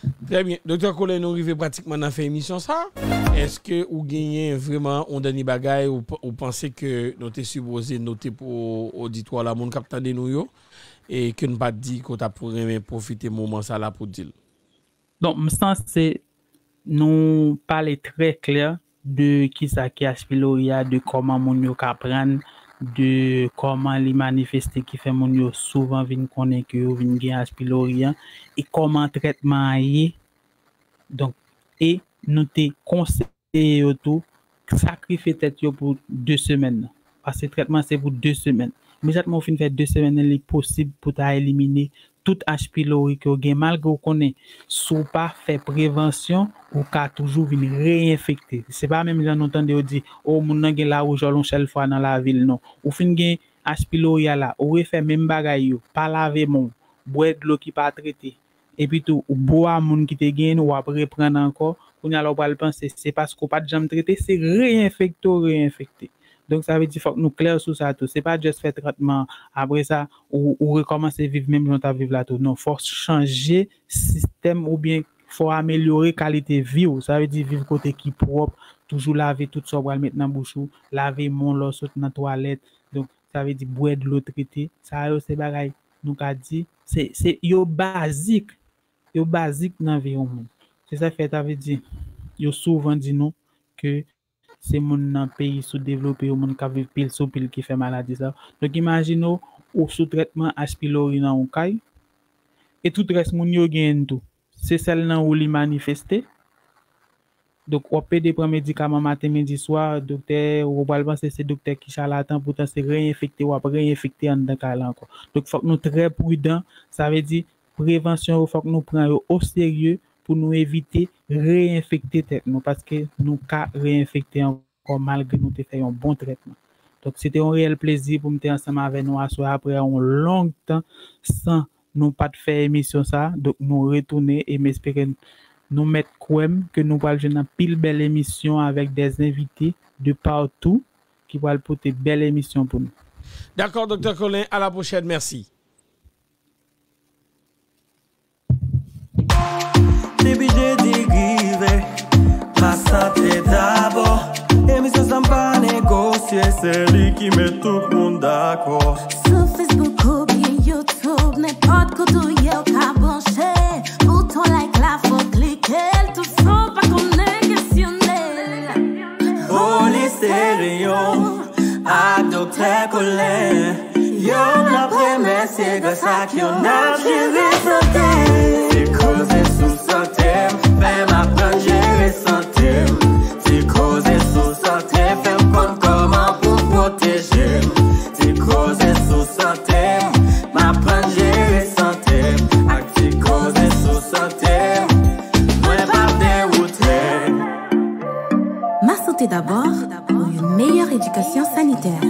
Trè byen. Doktè Colin, nou rive pratikman nan fen emisyon sa. Èske ou genyen vrèman yon dènye bagay ou, ou panse ke nou te sipoze note pou oditwa la, moun k ap tande nou yo, e ke n pa t di, ke w t ap renmen pwofite moman sa la pou di l? Donk, m sanse nou pale trè klè de kisa ki H. pylori a, de kòman moun yo ka pran, de kòman li manifeste ki fè moun yo souvan vin konnen ke yo vin gen H. pylori an, e kòman trètman an ye. Donk, e nou te konseye yo tou sakrifye tèt yo pou de semèn nan. Paske trètman se pou de semèn. Imedyatman ou fin fè de semèn nan, li posib pou ta elimine tout H. pylori ke w gen, malgre w konnen si w pa fè prevansyon, ou ka toujou vin reyenfekte. Se pa menm jan nou tande yo di, o, moun nan gen lawoujòl yon sèl fwa nan lavi l, non. Ou fin gen H. pylori a la, ou refè menm bagay yo, pa lave men w, bwè dlo ki pa trete, epi tou, ou bo a moun ki te genyen l, w ap reprann ankò, kounye a la w pral panse se paske w pa t janm trete, se reyenfekte w reyenfekte. Donk, sa vle di fòk nou klè sou sa tou. Se pa just fè tretman an, apre sa, ou, ou rekòmanse viv menm jan w t ap viv la tou. Non, fò w chanje sistèm oubyen fò w amelyore kalite vi w. Sa vle di viv kote ki pwòp, toujou lave tout sa w pral met nan bouch ou, lave men w lè w sot nan twalèt. Donk, sa vle di bwè dlo trete. Sa yo se bagay nou ka di, se, se, yo bazik. Yo bazik nan vi yon moun. Se sa k fè, sa vle di, yo souvan di nou ke se moun nan peyi soudevlope yo, moun k ap viv pil sou pil ki fè maladi sa. Donk, imajine w, ou sou trètman H. pylori nan yon kay, e tout rès moun yo genyen l tou. Se sèl nan ou li manifeste. Donk, w ap pede pran medikaman maten, midi, swa, doktè, ou pral panse se doktè ki chalatan, poutan se reyenfekte, w ap reyenfekte anndan kay la ankò. Donk, fòk nou trè pridan, sa vle di, prevansyon yo, fòk nou pran yo oserye pou nou evite reyenfekte tèt nou, paske nou ka reyenfekte ankò malgre nou te fè yon bon trètman. Donk, se te yon reyèl plezi pou m te ansanm avè nou aswè a, apre yon long tan san nou pa t fè emisyon sa. Donk, nou retounen e m espere nou mèt kwè m ke nou pral jwenn anpil bèl emisyon avèk dè envite de partou ki pral pote bèl emisyon pou nou. Dakò, Doktè Colin, à la prochaine, mèsi. Depi jedi rive, ma sante dabò. Emisyon sa m pa negosye, se li ki met tout moun dakò. Sou Facebook oubyen YouTube, nenpòt kote w ye w ka branche. Pou ton like la fò klike l, tou san w pa konnen kesyone l. Oli Stereo ak Doktè Colin, yo n ap remèsye gras ak yo n ap jere sante. Se koze sou sante m fè m aprann jere sante m. Se koze sou sante fè m konn kòman pou pwoteje m. Se koze sou sante m m aprann jere sante m. Ak ti koze sou sante m, mwen p ap dewoute. Ma santé d'abord, pour une meilleure éducation sanitaire.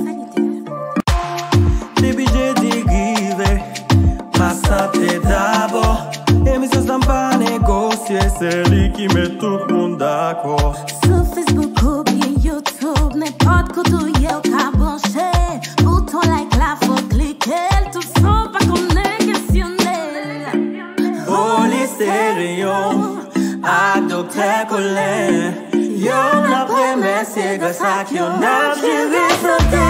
Depi jedi rive, ma sante dabò. Emisyon sa m pa negosye, se li ki met tout moun dakò. Sou Facebook oubyen YouTube, nenpòt kote w ye w ka branche. Pou ton like la fò klike l, tou san w pa konnen kesyone l. Oli Stereo ak Doktè Colin, yo n ap remèsye gras ak yo n ap jere sante.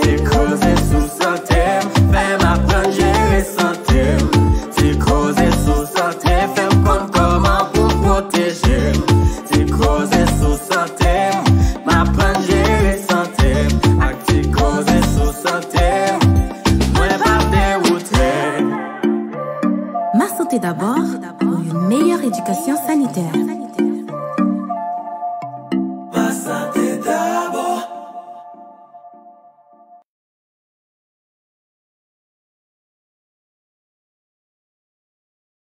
Se koze sou sante m fè m aprann jere sante m. Se koze sou sante fè m konn kòman pou pwoteje m. Se koze sou sante m m aprann jere sante m. Ak ti koze sou sante m, mwen p ap dewoute. Ma santé d'abord, pour une meilleure éducation sanitaire.